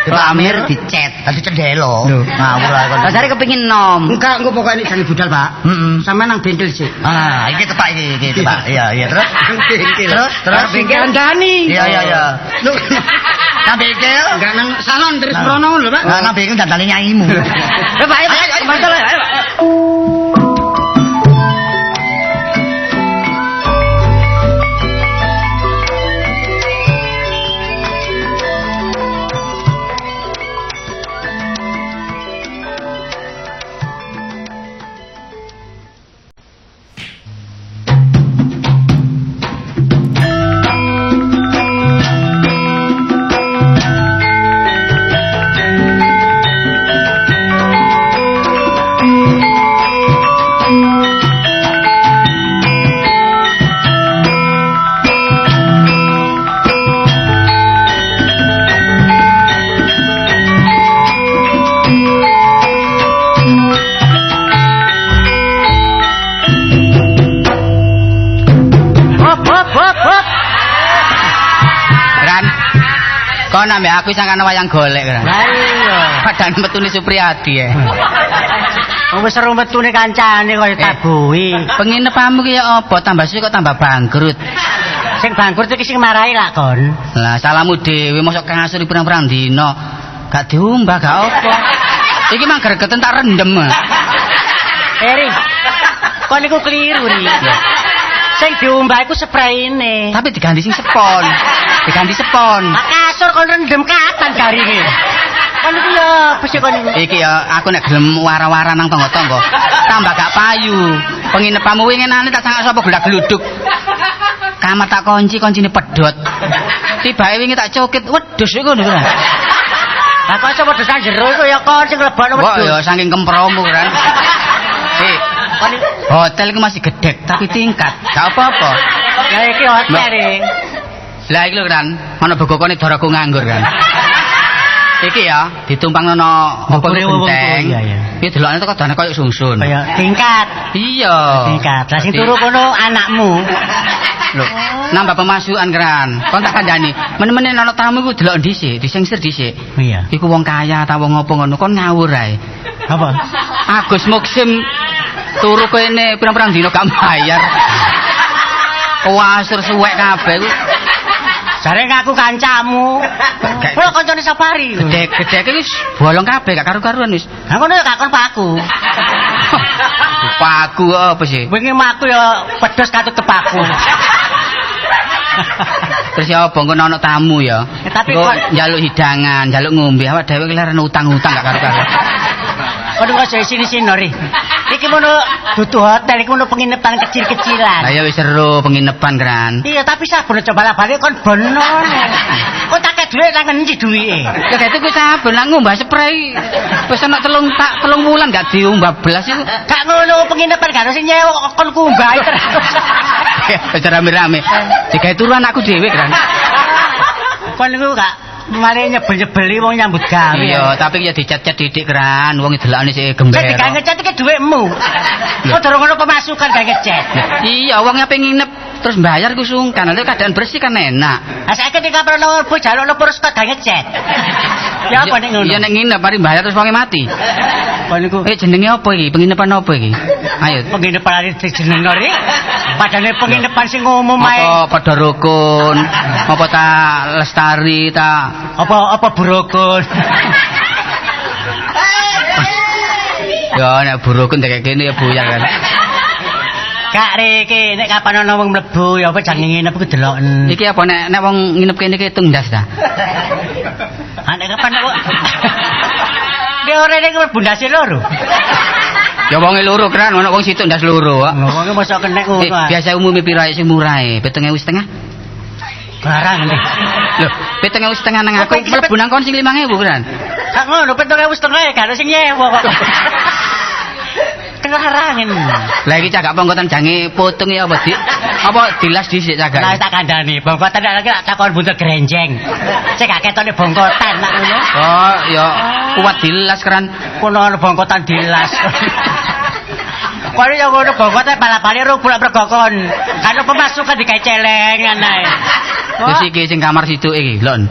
lamir dicet. Dadi cendelo. Ngawur ae kon. Lah sare kepengin nom. Enggak, engko pokoke nek jange budal, Pak. Heeh. Sampeyan nang bengkel sik. Ah, iki tepak iki, iki tepak. Iya, iya, terus. Bengkel. Terus bengkel ndani. Iya, iya, iya. Nang bengkel? Enggak nang salon terus prono lho, Pak. Lah nang bengkel dandane nyaimu. Lho, Pak, ayo, ayo, ayo. Kon ambek aku sangkane wayang golek kan. Lah iya. Padahal metune Supriyadi ya. Wong wis seru metune kancane kaya tabuhi. Penginepanmu ki ya apa? Tambah suwe kok tambah bangkrut. Sing bangkrut iki sing marahi lak kon. Lah salahmu dhewe mosok kasur pirang-pirang dina. Gak diumbah gak apa. Iki mang gregeten tak rendem. Eri. Kon niku kliru ri. Sing diumbah iku spreine. Tapi diganti sing sepon. Diganti sepon. Lah kasur kon rendem kapan garinge? Kon iku ya apa sih kon iku? Iki ya aku nek gelem wara-wara nang tangga-tangga, tambah gak payu. Penginepanmu winginane tak sangka sapa gludak-gluduk. Kamar tak kunci, kuncine pedhot. Tibake wingi tak cokit, wedhus iku ngono. Lah kok iso wedhus nang jero iku ya kon sing mlebokno wedhus. Wah ya saking kempromu kan. Hotel iku masih gedhek tapi tingkat. Gak apa-apa. Lah iki hotel iki. Lah iki lho kan, ana bogokone daraku nganggur kan. Iki ya ditumpang ana apa genteng. Iki delokane teko dane koyo sungsun. Kaya tingkat. Iya. Tingkat. Lah sing turu kono anakmu. Lho, nambah pemasukan kan. Kon tak kandhani. Men-menen ana tamu iku delok dhisik, disengsir dhisik. Iya. Iku wong kaya ta wong apa ngono, kon ngawur ae. Apa? Agus Muksim turu kene pirang-pirang dina gak bayar. Kuasur suwek kabeh iku. Jare ngaku kancamu. Kok kancane safari. Gedhe-gedhe wis bolong kabeh gak karu-karuan wis. Lah ngono ya gak kon paku. Paku apa sih? Wingi maku ya pedes katut tepaku. Terus ya apa engko ana tamu ya. Tapi kok njaluk hidangan, njaluk ngombe awak dhewe keleren utang-utang gak karu-karuan. Kon kok iso sini-sini ri. Iki mono dudu hotel, iki mono penginapan kecil-kecilan. Lah ya wis seru penginapan kan. Iya, tapi sabun coba balik kon bono. Kok tak kek dhuwit nang endi duwike? Ya gak tuku sabun lah ngumbah spray. Wis ana telung wulan gak diumbah belas iku. Gak ngono penginapan gak ono sing nyewa kon kumbahi terus. Wis rame-rame. Digawe turu anakku dhewe kan. Kon niku gak mari nyebel-nyebeli wong nyambut gawe. Iya, tapi ya dicet-cet didik keran, wong delokane sik gember. Sing digawe ngecet iki dhuwitmu. Kok durung ono pemasukan gawe ngecet. Iya, wong ape nginep terus bayar iku sungkan. Lha keadaan bersih kan enak. Lah saiki nek kapan ono jaluk ono terus kok gawe ngecet. Ya apa nek ngono? Iya nek nginep mari bayar terus wonge mati. Kon niku. Jenenge apa iki? Penginapan apa iki? Ayo. Penginapan dijenengno ri. Padane penginapan sing umum ae. Apa padha rukun? Apa ta lestari ta apa burukun? Ya nek burukun kayak kene ya buyar kan. Kak riki nek kapan ana wong mlebu ya apa jange nginep iku deloken. Iki apa nek wong nginep kene iki hitung ndas ta? Ah nek kapan kok Dia ora nek mlebu ndase loro. Ya wonge loro kran ana wong situk ndas loro kok. Wonge mosok kenek ngono. Biasa umume pira sing murah e? 7.500. Barang ngene. Lho, 7.500 nang aku mlebu nang kon sing 5.000 kran. Gak ngono 7.500 gak ono sing nyewa kok. Kelarangan. Lah iki cagak bongkotan jange putung ya apa, Dik? Apa dilas dhisik cagak? Lah tak kandhani, bongkotan lagi tak takon buntut grenjeng. Cek gak ketone bongkotan nak ngono. Oh, ya kuat dilas kran. Kono ono bongkotan dilas. Kono yo ngono bongkot palapane rong bulan pergokon. Kan pemasukan digawe celengan ae. Wis iki sing kamar situ iki, Lon.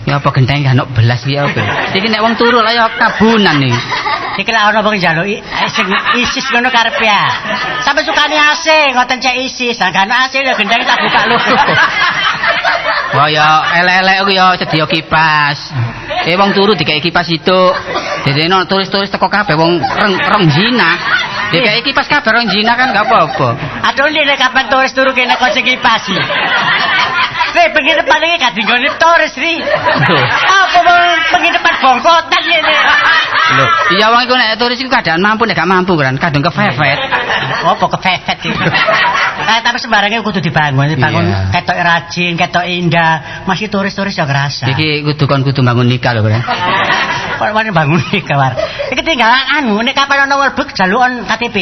Ya apa genteng gak ono belas iki apa? Iki nek wong turu lah ya kabunan iki. Iki lak ono wong njaluki sing ISIS ngono karepe ya. Sampe sukane AC ngoten cek ISIS. Lah gak ono AC lho genteng tak buka lho. Wah ya elek-elek ku ya sedia kipas. Wong turu dikeki kipas itu. Dadi ono turis-turis teko kabeh wong rong zina. Dikeki kipas kabeh rong zina kan gak apa-apa. Aduh nek kapan turis turu kene kok sing kipas iki. Nek penginapan iki gak dinggone turis ri. Apa penginapan bongkotan ngene. Lho, iya wong iku nek turis iku keadaan mampu nek gak mampu kan, kadung kefefet. Apa kefefet iki? Tapi sembarangnya kudu dibangun, dibangun ketok rajin, ketok indah. Masih turis-turis ya ngerasa. Iki kudu kon kudu bangun nikah lho, Bro. Kok wani bangun nikah, War. Iki tinggalan anu nek kapan ana mlebu jalukon KTP.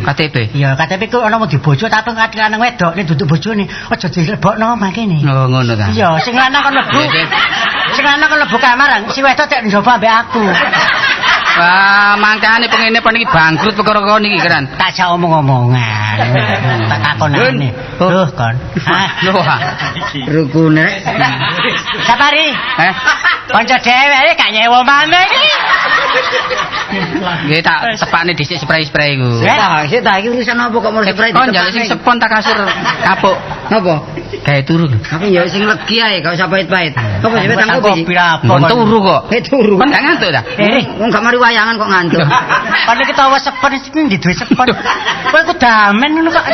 KTP. Iya, KTP ku ana mau dibojo tapi ngati lanang wedok nek duduk bojone aja dilebokno omah kene. Oh, ngono ta. Iya, sing lanang kon mlebu. Sing lanang kon mlebu kamar, si wedok tek njaba ambek aku. Wah, mangkane penginapan iki bangkrut perkara kon iki, Kran. Tak jak omong-omongan. Tak takonane. Duh, kon. Lho. Rukune. Sapari. Eh? Kanca dhewe gak nyewa maneh iki. Nggih tak tepakne dhisik spray-spray iku. Sik ta iki urusan apa kok mau spray? Kon njaluk sing sepon tak kasur kapuk. Napa? Gawe turu. Aku ya sing legi ae, gak usah pahit-pahit. Apa sih wetang kopi? Kon turu kok. Turu. Kon gak ngantuk ta? Wong gak mari wayangan kok ngantuk. Kon iki tawa sepon sing ndi duwe sepon. Kowe iku damen ngono kok.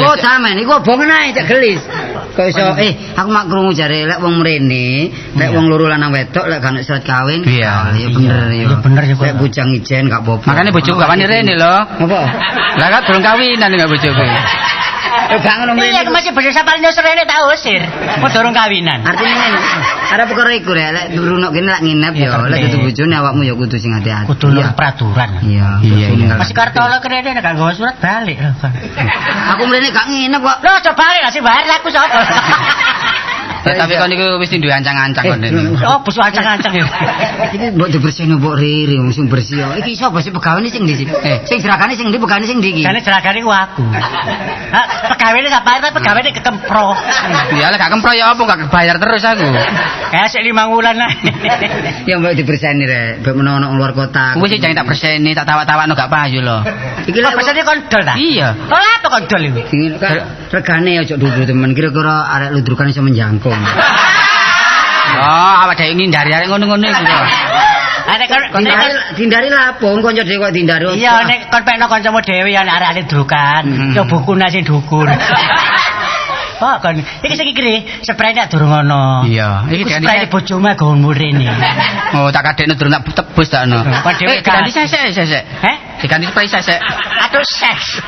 Oh, damen iku obongen ae cek gelis. Kok iso aku mak krungu jare lek wong mrene, lek wong loro lanang wedok lek gak ono surat kawin. Iya, ya bener ya. Ya bener ya. Lek bujang ijen gak apa-apa. Makane bojoku gak wani rene lho. Apa? Lah kan durung kawinan gak bojoku. Yo gak ngono mrene. Iya, masih bojo sapane nyusul rene tak usir. Mau durung kawinan. Artine ngene. Arep perkara iku rek, lek turu nok kene lek nginep ya, lek dudu bojone awakmu ya kudu sing hati-hati. Kudu nurut peraturan. Iya, iya. Masih Kartolo kene nek gak nggawa surat balik lho. Aku mrene gak nginep kok. Lho coba balik lah sing bayar aku sapa. Ya, tapi kon niku wis duwe ancang-ancang kon. Oh, bos ancang-ancang ya. Iki mbok dibersihno mbok riri wong sing bersih. Iki sapa sing pegawene sing ndi sih? Sing jeragane sing ndi pegawene sing ndi iki? Jane jeragane ku aku. Ha, pegawene sampe tapi pegawene kekempro. Ya lek gak kempro ya apa gak kebayar terus aku. Kayak sik 5 wulan lah. Ya mbok dibersihni rek, mbok menawa ono luar kota. Wis jangan tak bersihni, tak tawak-tawakno gak payu lho. Iki lek bersihne kondol ta? Iya. Ora apa kondol iku? Regane aja dhuwur temen, kira-kira arek ludrukan iso menjangkau. Oh, awak dhewe ngindari arek ngono-ngono iku kok. Arek kon dindari lapo wong kanca dhewe kok dindari. Iya, nek kon pekno kancamu dhewe ya nek arek ludrukan, yo bukune sing dhukur. Kok kon iki sing iki sprei nek durung ono. Iya, iki sprei bojomu nggonmu rene. Oh, tak kadekno durung tak tebus tak ono. Diganti sesek. Heh? Diganti sprei sesek. Aduh seks.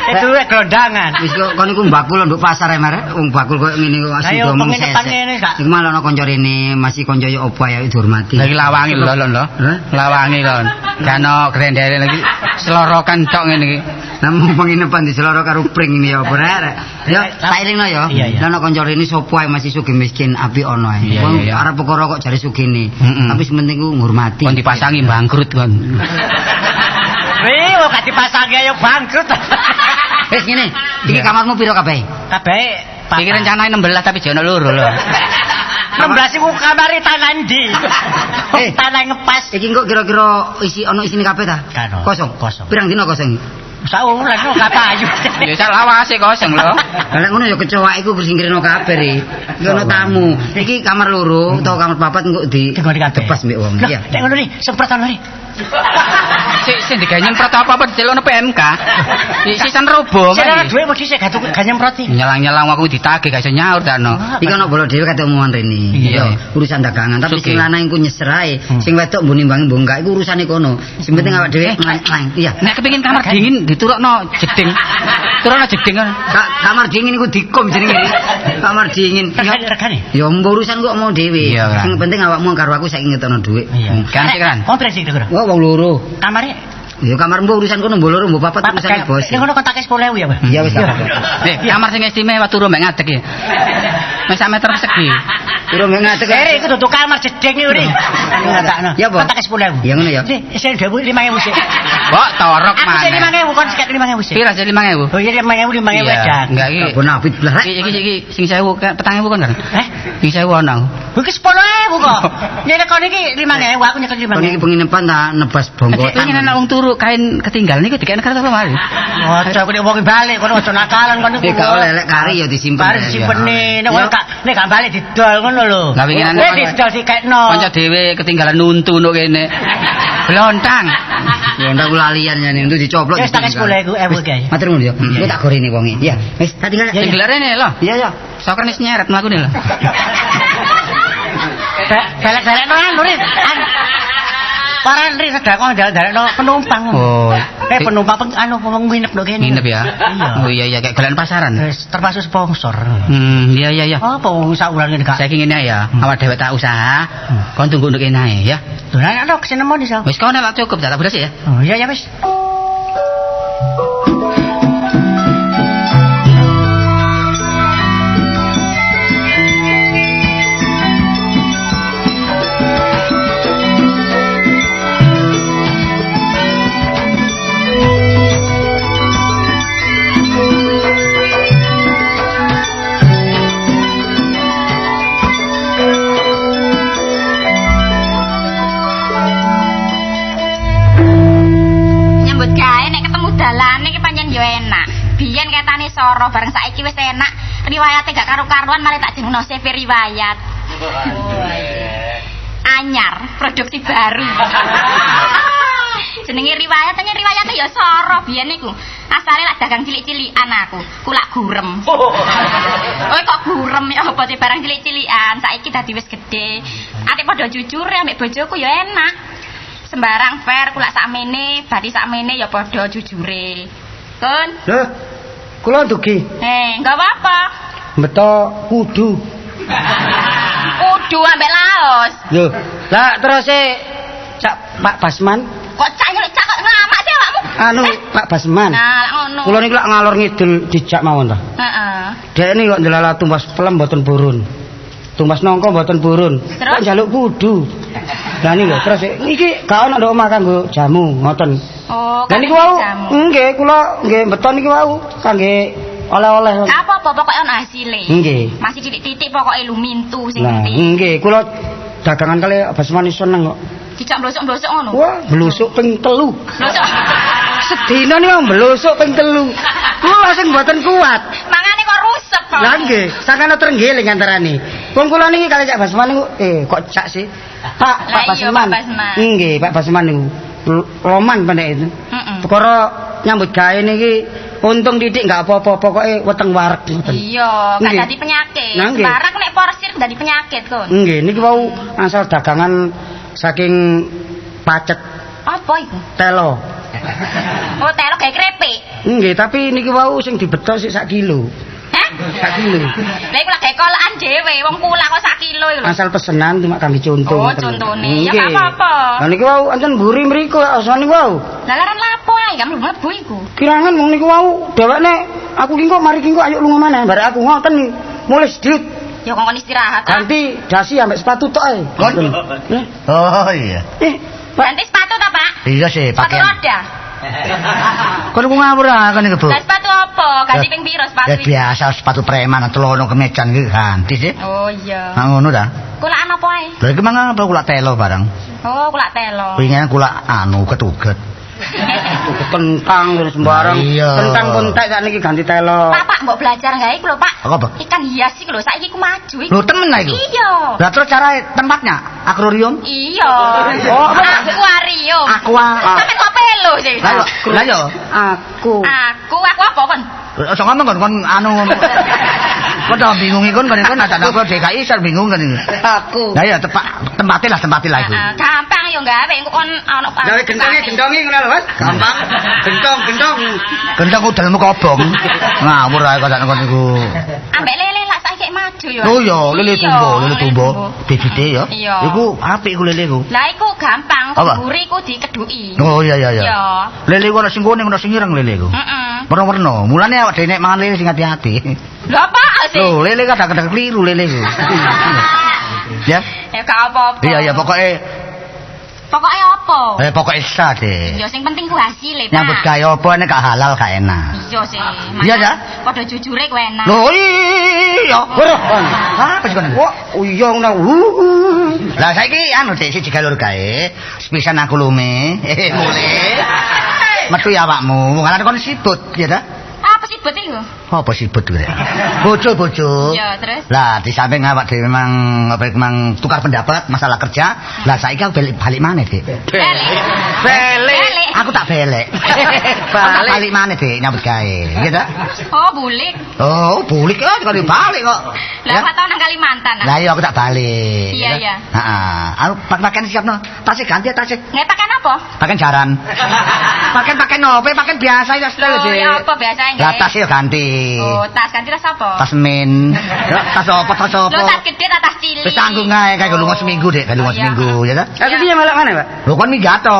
Itu gelondangan. Wis kok kon iku mbakul nduk pasar ae marek wong bakul koyo ngene kok asli omong sesek. Iku malah ono kanca rene, masih kanca yo opo ae dihormati. Lagi lawangi lho lho. Lawangi lho. Gano grendele lagi selorokan tok ngene iki. Namung penginapan di seloro karo pring ini ya apa rek. Ya tak elingno ya. Lah ono kanca rene sapa ae masih sugih miskin apik ono ae. Wong arep perkara kok jare sugihne. Tapi sing penting ku ngurmati. Kon dipasangi bangkrut kon. Wih, kok dipasangi ayo bangkrut. Wis ngene, iki kamarmu piro kabeh? Kabeh iki rencanane 16 tapi jono loro lho. 16 iku kamare tanah ndi? Tanah ngepas. Iki kok kira-kira isi ono isine kabeh ta? Kosong. Kosong. Pirang dina kosong? Saulan kok gak payu. Ya sak lawase kosong lho. Lah nek ngono ya kecoak iku singkirno kabeh ri. Iki ono tamu. Iki kamar loro utawa kamar papat engko di tepas mbek wong. Iya. Nek ngono ri, semprot ono ri. Sik sing digawe nyemprot apa-apa dicelokno PMK. Sisan robo. Sing ana dhuwit mesti sik gak nyemprot iki. Nyelang-nyelang aku ditagih gak iso nyaur ta no. Iki ono bolo dhewe kate omongan rene. Iya, urusan dagangan tapi sing lanang iku nyeser ae. Sing wedok mbok nimbangi mbok enggak iku urusane kono. Sing penting awak dhewe. Iya. Nek kepengin kamar dingin diturokno jeding. Turokno jeding kan. Kamar dingin iku dikom jenenge. Kamar dingin. Regane. Ya mbok urusan kok mau dhewe. Sing penting awakmu karo aku saiki ngetokno dhuwit. Kan sik kan. Wong pira sik kira? Wong loro. Kamare? Ya kamar mbok urusan kono mbok loro mbok papat urusane bos. Nek ngono kontake 10.000 ya, Pak. Iya wis gak apa-apa. Kamar sing istimewa turu mek ngadeg ya. Wis sak meter persegi. Urung ngadeg. Eri iku dudu kamar jeding iki, Ri. Ngatakno. Ya apa? Tak 10.000. Ya ngono ya. Sing 5.000 sik. Kok torok Aku sik maneh. 5.000 kon sik 5.000 sik. Pira sik 5.000? Oh iya 5.000 5.000 aja. Enggak iki. Bonafit blas. Iki iki sing 1.000 4.000 kon kan? Eh? Sing 1.000 ono aku. Iki 10.000 kok. Nyene kon iki 5.000 aku nyekel Kon iki 5.000. penginapan ta nebas bongkotan. Pengen ana wong turu kain ketinggalan niku dikene kartu apa mari? Ojo aku nek wong balik kono ojo nakalan kon iku. Eh gak oleh lek kari ya disimpen. Kari disimpeni nek wong gak nek gak balik didol ngono lho. Lah winginane Nek didol dikekno. Kanca dhewe ketinggalan nuntu nduk kene. Blontang. Ya ndak lalian jane untuk dicoplok. Wis tak 10.000 kae. Matur nuwun ya. Engko tak gorene wonge. Ya, wis tak tinggal. Sing gelar rene lho. Iya ya. Sokan wis nyeret mlakune lho. Belek-belekno anu Ri. Paran Ri sedekah ndelok-ndelokno penumpang. Oh. Penumpang anu wong nginep nduk kene. Nginep ya. Iya. Oh iya iya kayak gelan pasaran. Wis termasuk sponsor. Iya iya iya. Apa wong sak wulan ngene gak? Saiki ngene ya, awak dhewe tak usaha. Kon tunggu nduk kene ae ya. Lho nek ana kesenemo iso. Wis kono lak cukup tak beres ya. Oh iya ya wis. Biyen ketane soro bareng saiki wis enak. Riwayate gak karu-karuan malah tak jenengno CV riwayat. Anyar, produksi baru. Jenenge riwayat, hanya riwayate ya soro biyen niku. Asale lak dagang cilik-cilikan aku, kulak gurem. Oh kok gurem ya apa sih barang cilik-cilikan, saiki dadi wis gedhe. Ate padha jujur ambek bojoku ya enak. Sembarang fair kulak sakmene, bati sakmene ya padha jujure. Kun. Lho, kula dugi. Enggak apa-apa. Beto kudu. Kudu ambek laos. Lho, lah terus Cak Pak Basman. Kok cak nyeluk cak kok nglamak sih awakmu? Anu Pak Basman. Nah, lak ngono. Kula niku lak ngalor ngidul dijak mawon ta. Heeh. Dhek niki kok ndelala tumbas pelem mboten purun. Tumbas nangka mboten purun. Kok njaluk kudu. Lah niku lho terus iki gak ono ndok omah kanggo jamu ngoten. Oh, lah niku wau nggih kula nggih beton niku wau kangge oleh-oleh. Gak apa-apa pokoke ono hasile. Nggih. Masih titik-titik pokoke lumintu sing penting. Nggih, kula dagangan kali Basman iso seneng kok. Dijak mblosok-mblosok ngono. Wah, blusuk ping 3. Mblosok. Sedina niku mblosuk ping 3. Kula sing mboten kuat. Mangane kok rusep kok. Lah nggih, sakane trenggiling antarane. Wong kula niki kali Cak Basman niku kok cak sih? Pak Basman. Nggih, Pak Basman niku. Loman pendek itu. Perkara nyambut gawe niki untung titik enggak apa-apa, pokoke weteng wareg ngoten. Iya, gak dadi penyakit. Sembarang nek porsir dadi penyakit kon. Nggih, niki wau asal dagangan saking pacet. Apa iku? Telo. Oh, telo gawe krepek. Nggih, tapi niki wau sing dibeto sik sak kilo. Hah? Sak kilo. Lah iku lak gawe kolakan dhewe, wong kula kok sak kilo iku lho. Asal pesenan cuma kangge conto. Oh, contone. Ya gak apa-apa. Lah niku wau ancen mburi mriku asane niku wau. Lah laran lapo ae gak mlebu iku. Kirangan wong niku wau dhewekne aku ki kok mari ki kok ayo lunga maneh barek aku ngoten iki. Mulih sedhit. Ya kongkon istirahat. Ganti dasi ambek sepatu tok ae. Kon. Oh iya. Ganti sepatu ta, Pak? Iya sih, pakaian. Sepatu roda. Kon ku ngawur ah kon iku, Bu. Lah sepatu apa? Ganti ping piro sepatu iki? Ya biasa sepatu preman celono kemejan iki ganti sih. Oh iya. Nah ngono ta. Kulakan apa ae? Lah iki mangan apa kulak telo barang. Oh, kulak telo. Wingi kulak anu ketuget. Kentang terus sembarang. Kentang pun tek sakniki ganti telo. Pak, Pak, mbok belajar gawe iku lho, Pak. Apa? Ikan hias iku lho, saiki ku maju iku. Lho temen ta iku? Iya. Lah terus cara tempatnya akuarium? Iya. Oh, akuarium. Aqua. Sampe kok pelo sih. Lah yo. Aku. Aku apa kon? Aja ngomong kon kon anu. Kon dah bingung kon kon kon ada aku DKI iso bingung kon iki. Aku. Lah ya tempate lah iku. Gampang yo gawe engko kon ono gawe gentonge ngono lho, Mas. Gampang. Gentong. Gentong udelmu kobong. Ngawur ae kok kon iku. Ambek lele lak saiki maju ijo ya. Oh iya, lele tumbo, lele tumbo. Bibite ya. Iku apik iku lele iku. Lah iku gampang, mburi iku dikeduki. Oh iya iya iya. Lele iku ana sing kuning, ana sing ireng lele iku. Heeh. Werna-werna. Mulane awak dhewe nek mangan lele sing hati-hati. Lho apa sih? Lho, lele kadang-kadang keliru lele iku. Ya. Ya gak apa-apa. Iya iya, pokoke Pokoke apa? Pokoke sah deh. Ya sing penting ku hasile, Pak. Nyambut gawe apa nek gak halal gak enak. Iya sih. Iya ta? Padha jujure ku enak. Lho iya. Apa sih kono? Wah, iya ngono. Lah saiki anu Dik siji galur gawe, sepisan aku lume. Mulih. Metu ya awakmu, wong kon sibut ya ta? Apa sibut iku? Apa sibut kuwi? Bojo-bojo. Iya, terus. Lah di samping awak dhewe memang apa memang tukar pendapat masalah kerja. Lah saiki aku balik maneh, Dik. Balik. Aku tak belek. Balik maneh, Dik, nyambut gawe. Iya ta? Oh, bulik. Oh, bulik kok balik kok. Lah kok tau nang Kalimantan. Lah iya aku tak balik. Iya, iya. Heeh. Aku pakaian siapno. Tasih ganti ya tasih. Nggih pakaian apa? Pakaian jaran. Pakaian opo? Pakaian biasa ya style, Dik. Ya apa biasa nggih? Lah tas yo ganti. Oh, tas ganti tas apa? Tas men. Tas apa? Tas apa? Lho tas gede ta tas cilik? Wis tanggung ae kae lunga seminggu, Dik. Kae lunga seminggu, ya ta? Aku piye melok maneh, Pak? Lho kon minggat to.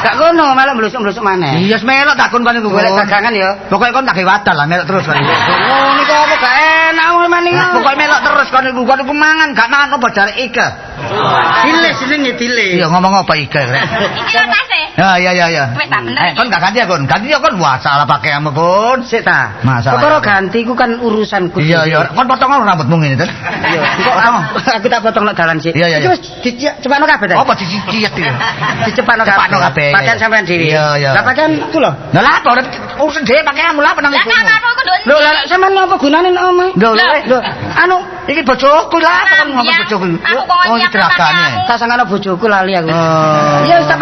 Gak kono, melok mlusuk-mlusuk maneh. Iya, melok tak kon iku. Golek dagangan ya. Pokoke kon tak gawe wadal lah melok terus kon iku. Ngono iku apa gak enak maneh iku. Pokoke melok terus kon iku. Kon iku mangan gak mangan apa jare Ike. Dilis jenenge dilis. Iya ngomong apa Ike rek. Iki lho tase. Ya iya iya iya. Wis tak bener. Kon gak ganti ya kon. Ganti ya kon. Wah, salah pakaianmu kon. Sik ta. Masalah. Perkara ganti iku kan urusanku. Iya iya. Kon potong rambutmu ngene to. Iya. Kok aku tak potong nek dalan sik. Iya iya. Iki wis dicepakno kabeh ta? Apa dicicit iki? Dicepakno kabeh. Pakaian sampean dhewe. Iya iya. Lah pakaian ku lho. Lah lha apa urusan dhewe pakaianmu lha apa nang ibumu? Lah kamarmu iku nduk. Lho lah sampean apa gunane nek omahe? Lho lho. Anu iki bojoku lah apa kon ngomong bojoku. Oh iki dragane. Tak sangkane bojoku lali aku. Iya wis tak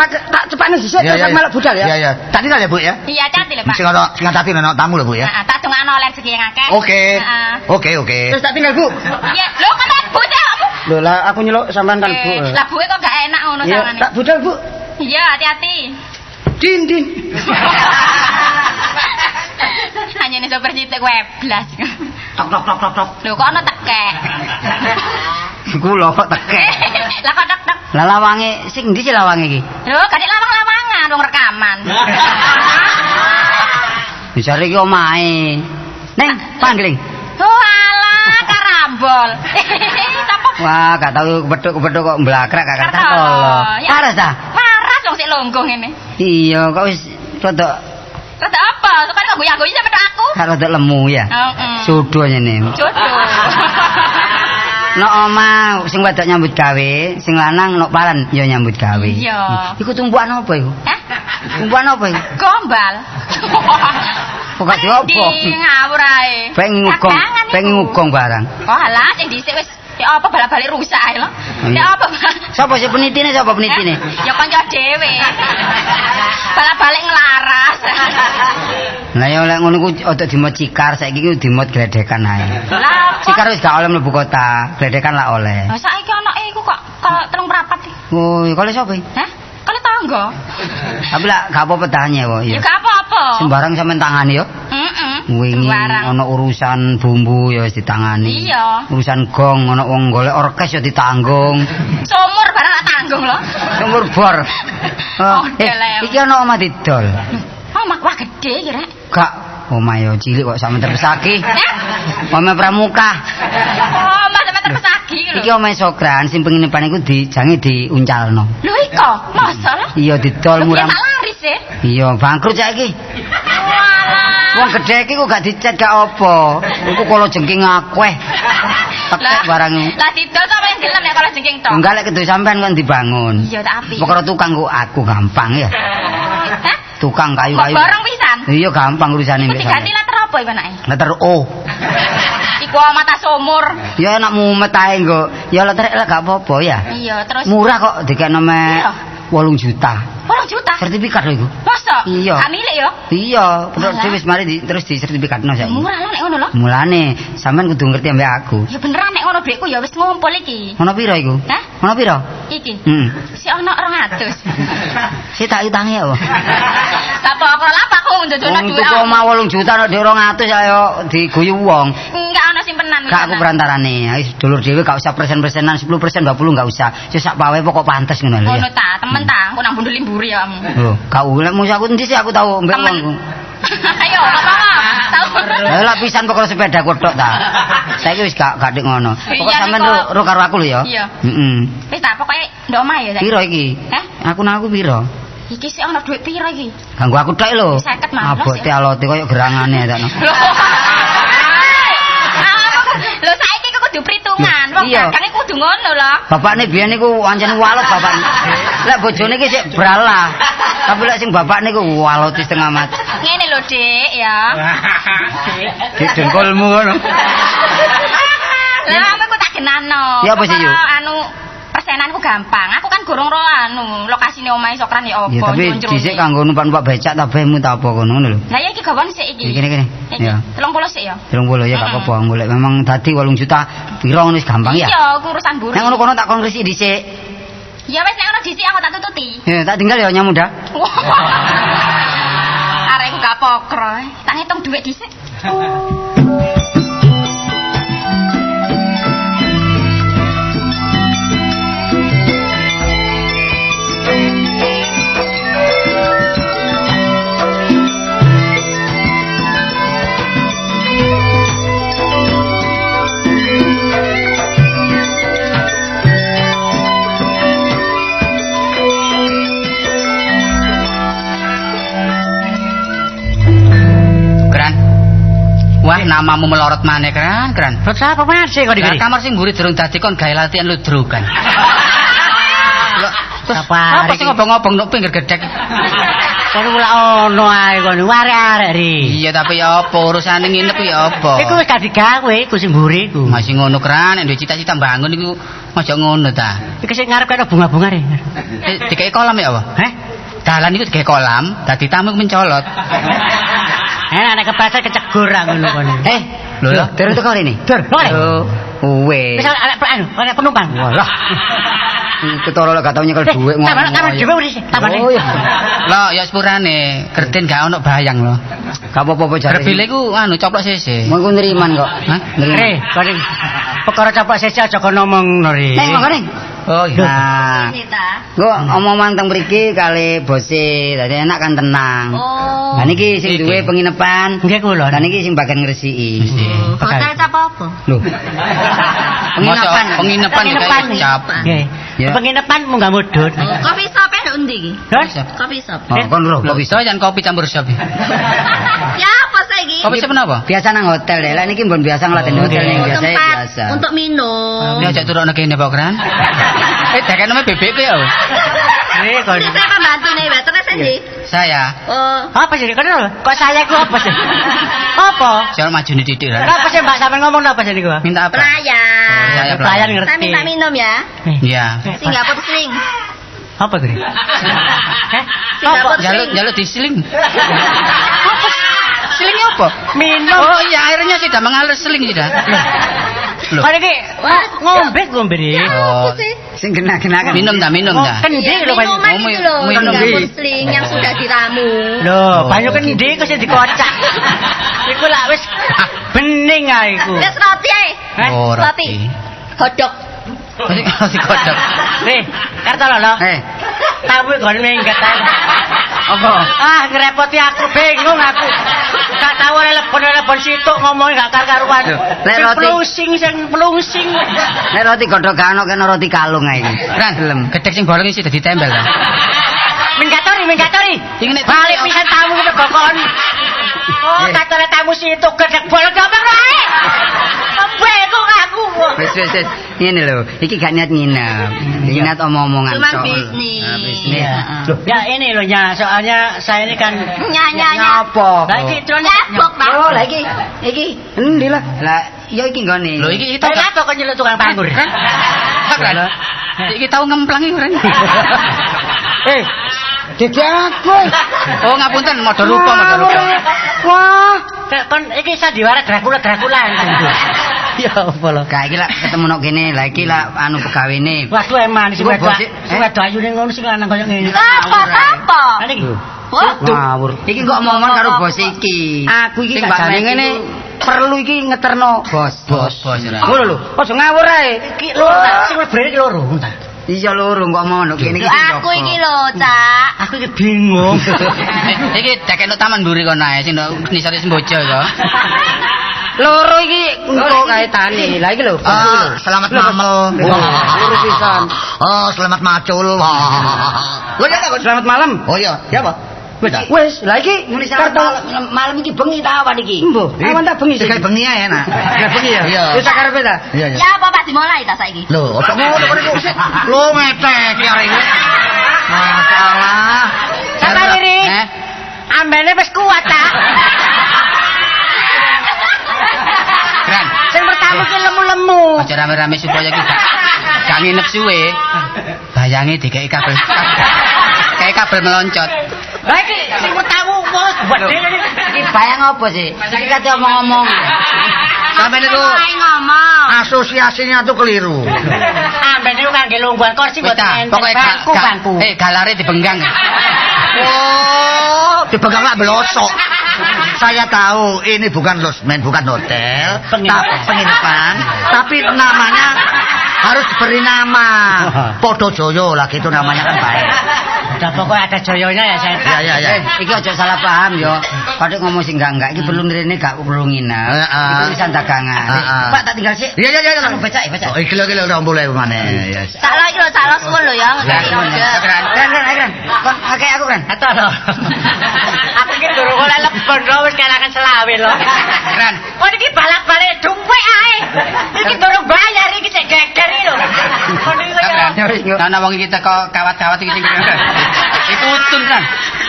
cepakno dhisik terus aku melok budal ya. Iya iya. Tadi lah ya Bu ya. Iya hati lho Pak. Sing ana sing hati ana tamu lho Bu ya. Heeh, tak dongakno oleh rezeki yang akeh. Oke. Oke oke. Terus tak tinggal Bu. Iya, lho kok tak Bu awakmu? Lho lah aku nyeluk sampean kan Bu. Lah buke kok gak enak ngono sangane. Tak budal Bu. Iya, hati-hati. Din din. Hanya ini sopir citik weblas. Tok tok tok tok tok. Lho kok ana tekek. Iku lho kok tekek. Lah kok tek tek. Lah lawange sing ndi sih lawange iki? Lho, gak lawang-lawangan wong rekaman. Bijare iki omahe. Neng, pangling. Oh alah, karambol. Sapa? Wah, gak tau kepethuk-kepethuk kok mblakrak gak kertol. Waras ta? Waras wong sik longgo ngene. Iya, kok wis rada rada apa? Sokane kok goyang-goyang sampe tok aku. Gak rada lemu ya. Heeh. Jodoh ngene. Jodoh. Nok omah sing wedok nyambut gawe, sing lanang nok paran ya nyambut gawe. Iya. Iku tumpuan apa iku? Hah? Tumpuan apa iku? Gombal. Kok gak diopo? Ngawur ae. Pengen ngugong barang. Oh alah sing dhisik wis ya apa bala-balik rusak ae lho. Ya apa? Sapa sih penitine? Sapa penitine? Ya kanca dhewe. Bala-balik nglaras. Lah ya lek ngono ku ojo dimot cikar, saiki ku dimot gledekan ae. Lah cikar wis gak oleh mlebu kota, gledekan lah oleh. Lah saiki anake iku kok 3 prapat iki. Oh, kale sapa iki? Hah? Kale tangga. Tapi lah gak apa-apa tanya kok. Ya gak apa-apa. Sembarang sampean tangani yo. Heeh. Wingi ana urusan bumbu ya wis ditangani. Iya. Urusan gong ana wong golek orkes ya ditanggung. Sumur barang tak tanggung lho. Sumur bor. Oh, iki ana omah didol. Omah wah gede iki rek. Gak, omah yo cilik kok sampe terpesaki. Omah pramuka. Oh, omah sampe terpesaki lho. Iki omah sokran sing penginapan iku dijange diuncalno. Lho iko, masa lho? Iya didol murah. Tak laris e. Iya, bangkrut saiki. Walah. Wong gedhe iki kok gak dicet gak apa. Iku kala jengking akeh. Tekek barang. Lah didol sapa yang gelem nek kala jengking tok. Enggak lek kedu sampean kon dibangun. Iya tak apik. Perkara tukang kok aku gampang ya. Hah? Tukang kayu-kayu. Kok bareng pisan? Iya gampang urusane mbek. Diganti letter apa iku anake? Letter O. Iku mata sumur. Ya enak mumet ae nggo. Ya letter L gak apa-apa ya. Iya, terus murah kok dikekno mek 8 juta. 8 juta? Sertifikat lho iku. Masa? Iya. Gak milik ya? Iya, terus wis mari terus disertifikatno saiki. Murah lho nek ngono lho. Mulane sampean kudu ngerti ambek aku. Ya beneran nek ngono dhuwitku ya wis ngumpul iki. Ono piro iku? Hah? Ono piro? Iki. Heeh. Sik ono 200. Sik tak utangi ya. Sapa aku lha aku njojono dhuwit. Wong tuku omah 8 juta nek 200 ayo diguyu wong. Enggak ono sing tenan. Gak aku perantarane. Wis dulur dhewe gak usah persen-persenan 10% 20 gak usah. Wis sak pawe pokok pantes ngono lho. Ngono ta, temen ta, engko nang bundul mburi ya kamu. Lho, gak ulek musuh aku endi sih aku tau mbek wong. Ayo, ngomong. Tau. Lah lapisan perkara sepeda kodhok ta. Saiki wis gak dik ngono. Pokok sampean ro karo aku lho ya. Iya. Heeh. Wis ta pokoke ndok omah ya saiki. Piro iki? Heh? Aku nang aku piro? Iki sik ana dhuwit piro iki? Ganggu aku tok lho. 50 mah. Abote alote koyo gerangane ta. Lho saiki kok kudu perhitungan. Wong dagang iku kudu ngono lho. Bapakne biyen niku ancen walot bapakne. Lek bojone iki sik bralah. Tapi lek sing bapakne iku walot setengah mati. Ngene lho, Dik, ya. Dik dengkulmu ngono. Lah aku tak genano. Ya apa sih, Yu? Anu persenanku gampang. Aku kan gorong ro anu lokasine omahe Sokran ya apa. Ya tapi dhisik kanggo numpak-numpak becak ta bemu ta apa kono ngono lho. Lah ya iki gawan sik iki. Iki kene. Ya. 30 sik ya. 30 ya gak apa-apa golek memang dadi 8 juta piro ngono wis gampang ya. Iya, aku urusan mburi. Nek ngono kono tak kon ngresiki dhisik. Ya wis nek ngono dhisik aku tak tututi. Ya tak tinggal ya nyamuda. Arek iku gak pokro. Tak ngitung dhuwit dhisik. Wah, namamu melorot maneh, Kran, Kran. Lho sapa sih kok iki? Kamar sing mburi durung dadi kon gawe latihan ludrukan. Lho, terus apa sing ngobong-ngobong nok pinggir gedhek? Kono lak ono ae kono, arek-arek ri. Iya, tapi ya apa urusane nginep ya apa? Iku wis gak digawe iku sing mburi iku. Masih ngono, Kran, nek duwe cita-cita bangun iku aja ngono ta. Iki sing ngarep karo bunga-bunga ri. Dikeki kolam ya apa? Heh? Dalan iku dikeki kolam, dadi tamu mencolot. Enak nek kepleset kecegur ra ngono kono. Eh, lho, dereng teko rene. Dur, lho. Wes. Wis ana penumpang. Walah. Ketara lek gak tau nyekel dhuwit ngono. Tambah dhewe wis, tambah. Oh iya. Lho, ya sepurane, gerden gak ono bayang lho. Gak apa-apa jare. Rebile iku anu coplok sese. Mengko nriman kok. Hah? Nriman. Kok perkara coplok sese aja kono ngomong ri. Nek monggo. Oh iya. Nah. Engko omongan teng mriki kali bose, dadi enak kan tenang. Oh. Lah niki sing duwe penginapan. Nggih kula. Lah niki sing bagian ngresiki. Hotel cap apa? Lho. Penginapan, penginapan cap. Nggih. Penginapan munggah mudhun. Coffee shop e nduk endi iki? Coffee shop. Oh, kon lho, kopi shop jan kopi campur shop. Ya apa saiki? Kopi shop napa? Biasa nang hotel deh. Lah niki mbon biasa nglaten hotel ning biasa biasa. Untuk minum. Ini aja turokno kene Pak Kran. Eh, dekene bebekku ya. Eh, kon. Saya pembantu nih, Mbak. Terus endi? Saya. Oh. Apa sih? Kon kok saya ku apa sih? Apa? Saya maju nih titik. Apa sih Mbak sampean ngomong apa sih niku? Minta apa? Pelayan. Saya pelayan ngerti. Saya minta minum ya. Iya. Singapura Sling. Apa tadi? Heh? Singapura Sling. Jaluk diseling. Apa? Selingnya apa? Minum. Oh iya, airnya sudah mengalir seling sudah. Lho. Kok iki ngombe ngombe iki. Oh. Sing kena-kena kan. Minum ta, minum ta. Kendi lho minuman itu lho, Singapura Sling yang sudah diramu. Lho, banyu kendi iku sing dikocak. Iku lak wis bening ae iku. Wis roti ae. Oh, roti. Godhog. Roti godhog. Nih, karto lho. Eh. Tamu kon minggat ae. Apa? Ah, ngrepoti aku bingung aku. Gak tau telepon-telepon situk ngomongnya gak karuan. Lek roti plungsing sing plungsing. Lek roti godhog gak ono kena roti kalung ae iki. Ran, gelem. Gedhek sing bolong isi dadi tempel ta. Minggatori, minggatori. Sing nek balik pisan tamu ki gokon. Oh, katone tamu situk gedhek bolong gampang ae. Bingung aku. Wis wis wis. Ngene lho, iki gak niat nginep. Iki niat omong-omongan Cuma bisnis. Bisnis. Loh, ya ini loh nya, soalnya saya ini kan nya apa? Lah iki drone nyabok, Pak. Oh, lah iki iki endi lah? Lah ya iki nggone. Lho iki tau apa kok nyeluk tukang panggur? Hah? Iki tau ngemplang iki ora. Eh, dadi aku. Oh, ngapunten, modho rupa, modho rupa. Wah, kon iki sandiwara Dracula Dracula. Ya apa lho. Gak iki lak ketemu nok kene, lah iki lak anu pegawene. Waduh eman sing wedok. Sing wedok ayune ngono sing lanang koyo ngene. Apa apa? Lah iki. Ngawur. Iki kok omongan karo bos iki. Aku iki Sing Mbak sakjane ngene. perlu iki ngeterno bos. Bos, bos. Ngono lho, aja ngawur ae. Iki loro ta, sing mlebu iki loro ta. Iya loro kok ngono kene iki. Aku iki lho, Cak. Aku iki bingung. Iki dekek taman mburi kono ae sing nisore sembojo ya. Loro iki engko kaitane. Lah iki lho. Selamat mamel. Loro pisan. Oh, selamat macul. Lho ya apa? Selamat malam. Oh iya, ya apa? Wis ta? Wis, lah iki muni selamat malam iki bengi ta awan iki? Mbuh, awan ta bengi sih? Kayak bengi ae enak. Lah bengi ya. Wis sakarepe ta? Iya, iya. Ya apa Pak dimulai ta saiki? Lho, ojo ngono kok niku. Lho metek iki arek iki. Masalah. Sabar Riri. Ambene wis kuat ta. Keren. Sing pertama ki lemu-lemu. Aja rame-rame supaya iki gak nginep suwe. Bayange dikeki kabel. Kayak kabel meloncot. Lah iki sing pertama wis gedhe ngene. Iki bayang apa sih? Iki kate omong-omong. Sampe niku ngomong. Asosiasinya tuh keliru. Amben niku kangge lungguhan kursi mboten enten. Pokoke bangku bangku. Galare dibenggang. Oh, dibenggang lak belosok. Saya tahu ini bukan losmen, bukan hotel, tapi penginapan, tapi namanya harus diberi nama. Podo Joyo lah gitu namanya kan baik. Udah pokoknya ada joyonya ya saya. Iya iya iya. Iki aja salah paham yo. Padahal ngomong sing enggak-enggak iki perlu ngrene gak perlu nginep. Iki urusan dagangan. Pak tak tinggal sik. Iya iya iya. Aku becak becak. Oh iki lho iki lho 20.000 maneh. Ya. Sak lo iki lho sak lo suwun lho ya ngekeki order. Keren keren keren. Kon akeh aku kan. Ato lho. Aku iki durung oleh lebon lho wis kalangan selawe lho. Keren. Kon iki balak-balik duwe ae. Iki durung bayar iki cek geger iki lho. Kon iki kaya Ana wong iki teko kawat-kawat iki sing iku utun kan.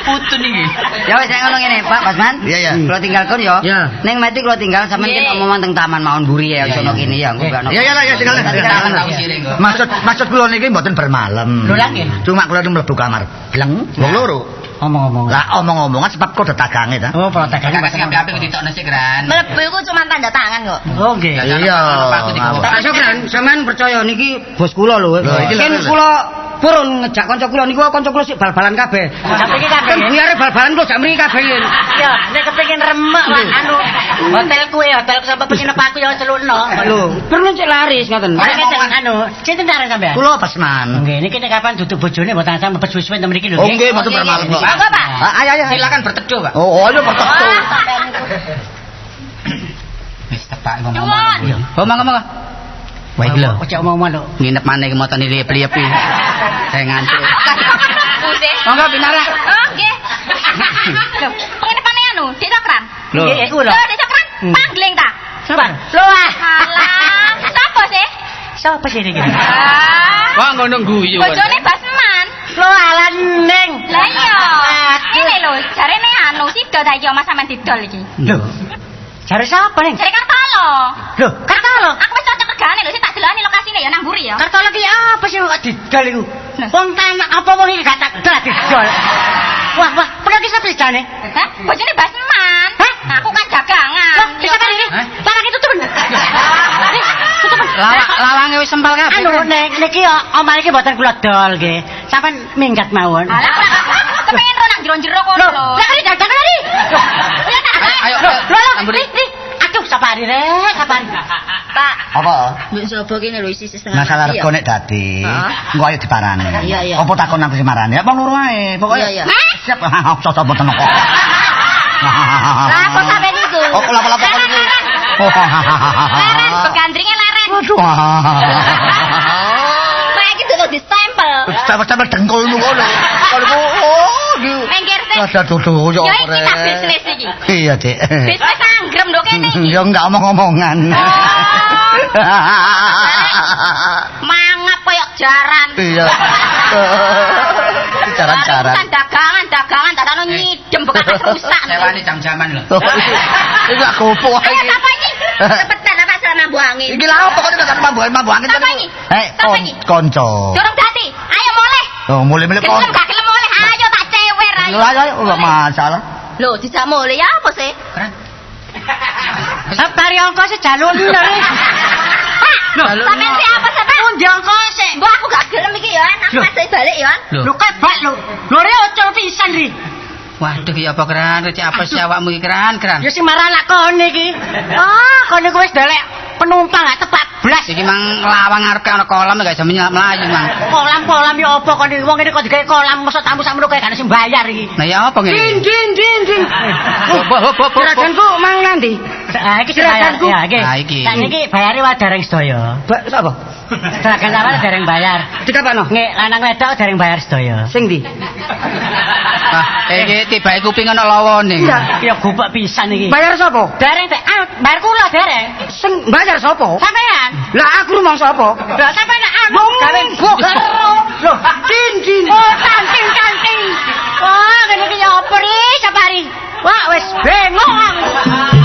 Utun iki. Ya wis nek ngono ngene Pak Basman. Iya iya. Kula tinggal kon yo. Ning mati kula tinggal sampean kan omongan teng taman mawon mburi ya aja ono kene ya engko gak ono. Iya iya iya tinggal. Maksud kula niki mboten bermalam. Lho lah nggih. Cuma kula niku mlebu kamar. Bleng wong loro. Omong-omongan. Lah omong-omongan sebab kode dagange ta. Oh, kode dagange sing apik-apik ditokno sik, Gran. Mlebu iku cuma tanda tangan kok. Oh, nggih. Iya. Pak Sokran, sampean percaya niki bos kula lho. Kan kula purun ngejak kanca kula niku kanca kula sik bal-balan kabeh. Sampe iki kabeh. Kan buyare bal-balan kula jak mriki kabeh. Ya, nek kepengin remek Pak anu hotelku ya, hotelku sampe penginep aku ya celukno. Lho, perlu cek laris ngoten. Nek anu, sinten arep sampean? Kula Basman. Nggih, niki nek kapan duduk bojone mboten sampe suwe-suwe ten mriki lho. Oh nggih, mboten bermalam kok. Monggo, Pak. Ayo ayo. Silakan berteduh, Pak. Oh, ayo berteduh. Wis tepak ngomong. Oh, monggo monggo. Wah iki lho. Ojo omong-omong lho. Nginep maneh iki motone liep-liep iki. Saya ngantuk. Monggo pinarak. Oh, nggih. Lho, penginepane anu, Dik Sokran. Lho. Nggih, iku lho. Dik Sokran, pangling ta? Sapa? Lho ah. Alah, sapa sih? Sapa sih iki? Wah, ngono guyu. Bojone Basman. Lho alah ning. Lah iya. Ngene lho, jarene anu sida ta iki omah sampean didol iki. Lho. Jare sapa ning? Jare Kartolo. Lho, Kartolo. Aku wis cocok regane lho, sik tak delokane lokasine ya nang mburi ya. Kartolo ki apa sih kok didol iku? Wong tanah apa wong iki gak tak dol didol. Wah, wah, pernah ki sapa jane? Hah? Bojone Basman. Hah? Aku kan dagangan. Loh, bisa kan ini? Larang itu turun. Tutup. Lawange wis sempal kabeh. Anu nek niki omah iki mboten kula dol nggih. Sampeyan minggat mawon. Alah, kepengin ro nang jero-jero kono lho. Lah kali dagangan lari. Ayo, lho, lho, aduh, sapari rek, sapari. Pak. Apa? Mbok sapa kene lho isi setengah. Masalah rego nek dadi, engko ayo diparani. Apa takon aku sing marani? Ya wong loro ae, pokoke. Siap, sapa mboten kok. Lah kok sampe niku? Oh, lapa-lapa kok niku. Leren, begandringe leren. Aduh. Pak iki durung distempel. Stempel-stempel dengkulmu ngono. Kalau oh, iki. Minggir sik. Ada dudu yo Ya iki tak bisnis iki. Iya, Dik. Bisnis anggrem lho kene iki. Ya enggak omong-omongan. Mangap koyo jaran. Iya. Jaran-jaran. Urusan dagangan, dadakno nyidem bekas rusak. Sewani jam-jaman lho. Iki gak gopo Ayo iki. sapa iki? Cepetan apa salah mambu angin. Iki lha apa kok tekan mambu angin Sapa iki? Eh, Sapa iki? konco. Durung dadi. Ayo mulih. Oh, mulih-mulih kon. Gelem gak gelem mulih, ayo tak cewer ayo. Lha ayo enggak masalah. Lho, dijak mulih ya apa sih? Keren. Sapari ongkos jalur lho. Pak, sampean sih apa sih, Pak? Pundi ongkos sih? Mbok aku gak gelem iki ya, aku masih balik ya. Lho kebak lho. Lho re ocol pisan ri. Waduh ya apa Kran, cek apa sih awakmu iki Kran, Kran. Ya sing marah lak kon iki. Ah, kon iku wis delek penumpang gak tepat blas. Iki mang lawang ngarep ana kolam gak iso mlayu mang. Kolam-kolam ya apa kon iki wong ngene kok digawe kolam mosok tamu sakmono kae gak sing bayar iki. Lah ya apa ngene? Din din din din. Juraganku mang nanti. Ah iki juraganku. Ya iki. Ah iki. Sak niki bayare wae dereng sedaya. Sapa? Juragan sampeyan dereng bayar. Dikapakno? Nggih, lanang wedok dereng bayar sedaya. Sing ndi? Ah, iki tibake kuping ana lawane. Ya gubek pisan iki. Bayar sapa? Dereng teh, ah, bayar kula dereng. Sing bayar sapa? Sampeyan. Lah aku rumangsa apa? Lah sampeyan anu gawe Lho, din din. Oh, kanting kanting. Wah, ngene iki ya apa ri, Sapari? Wah, wis bengok aku.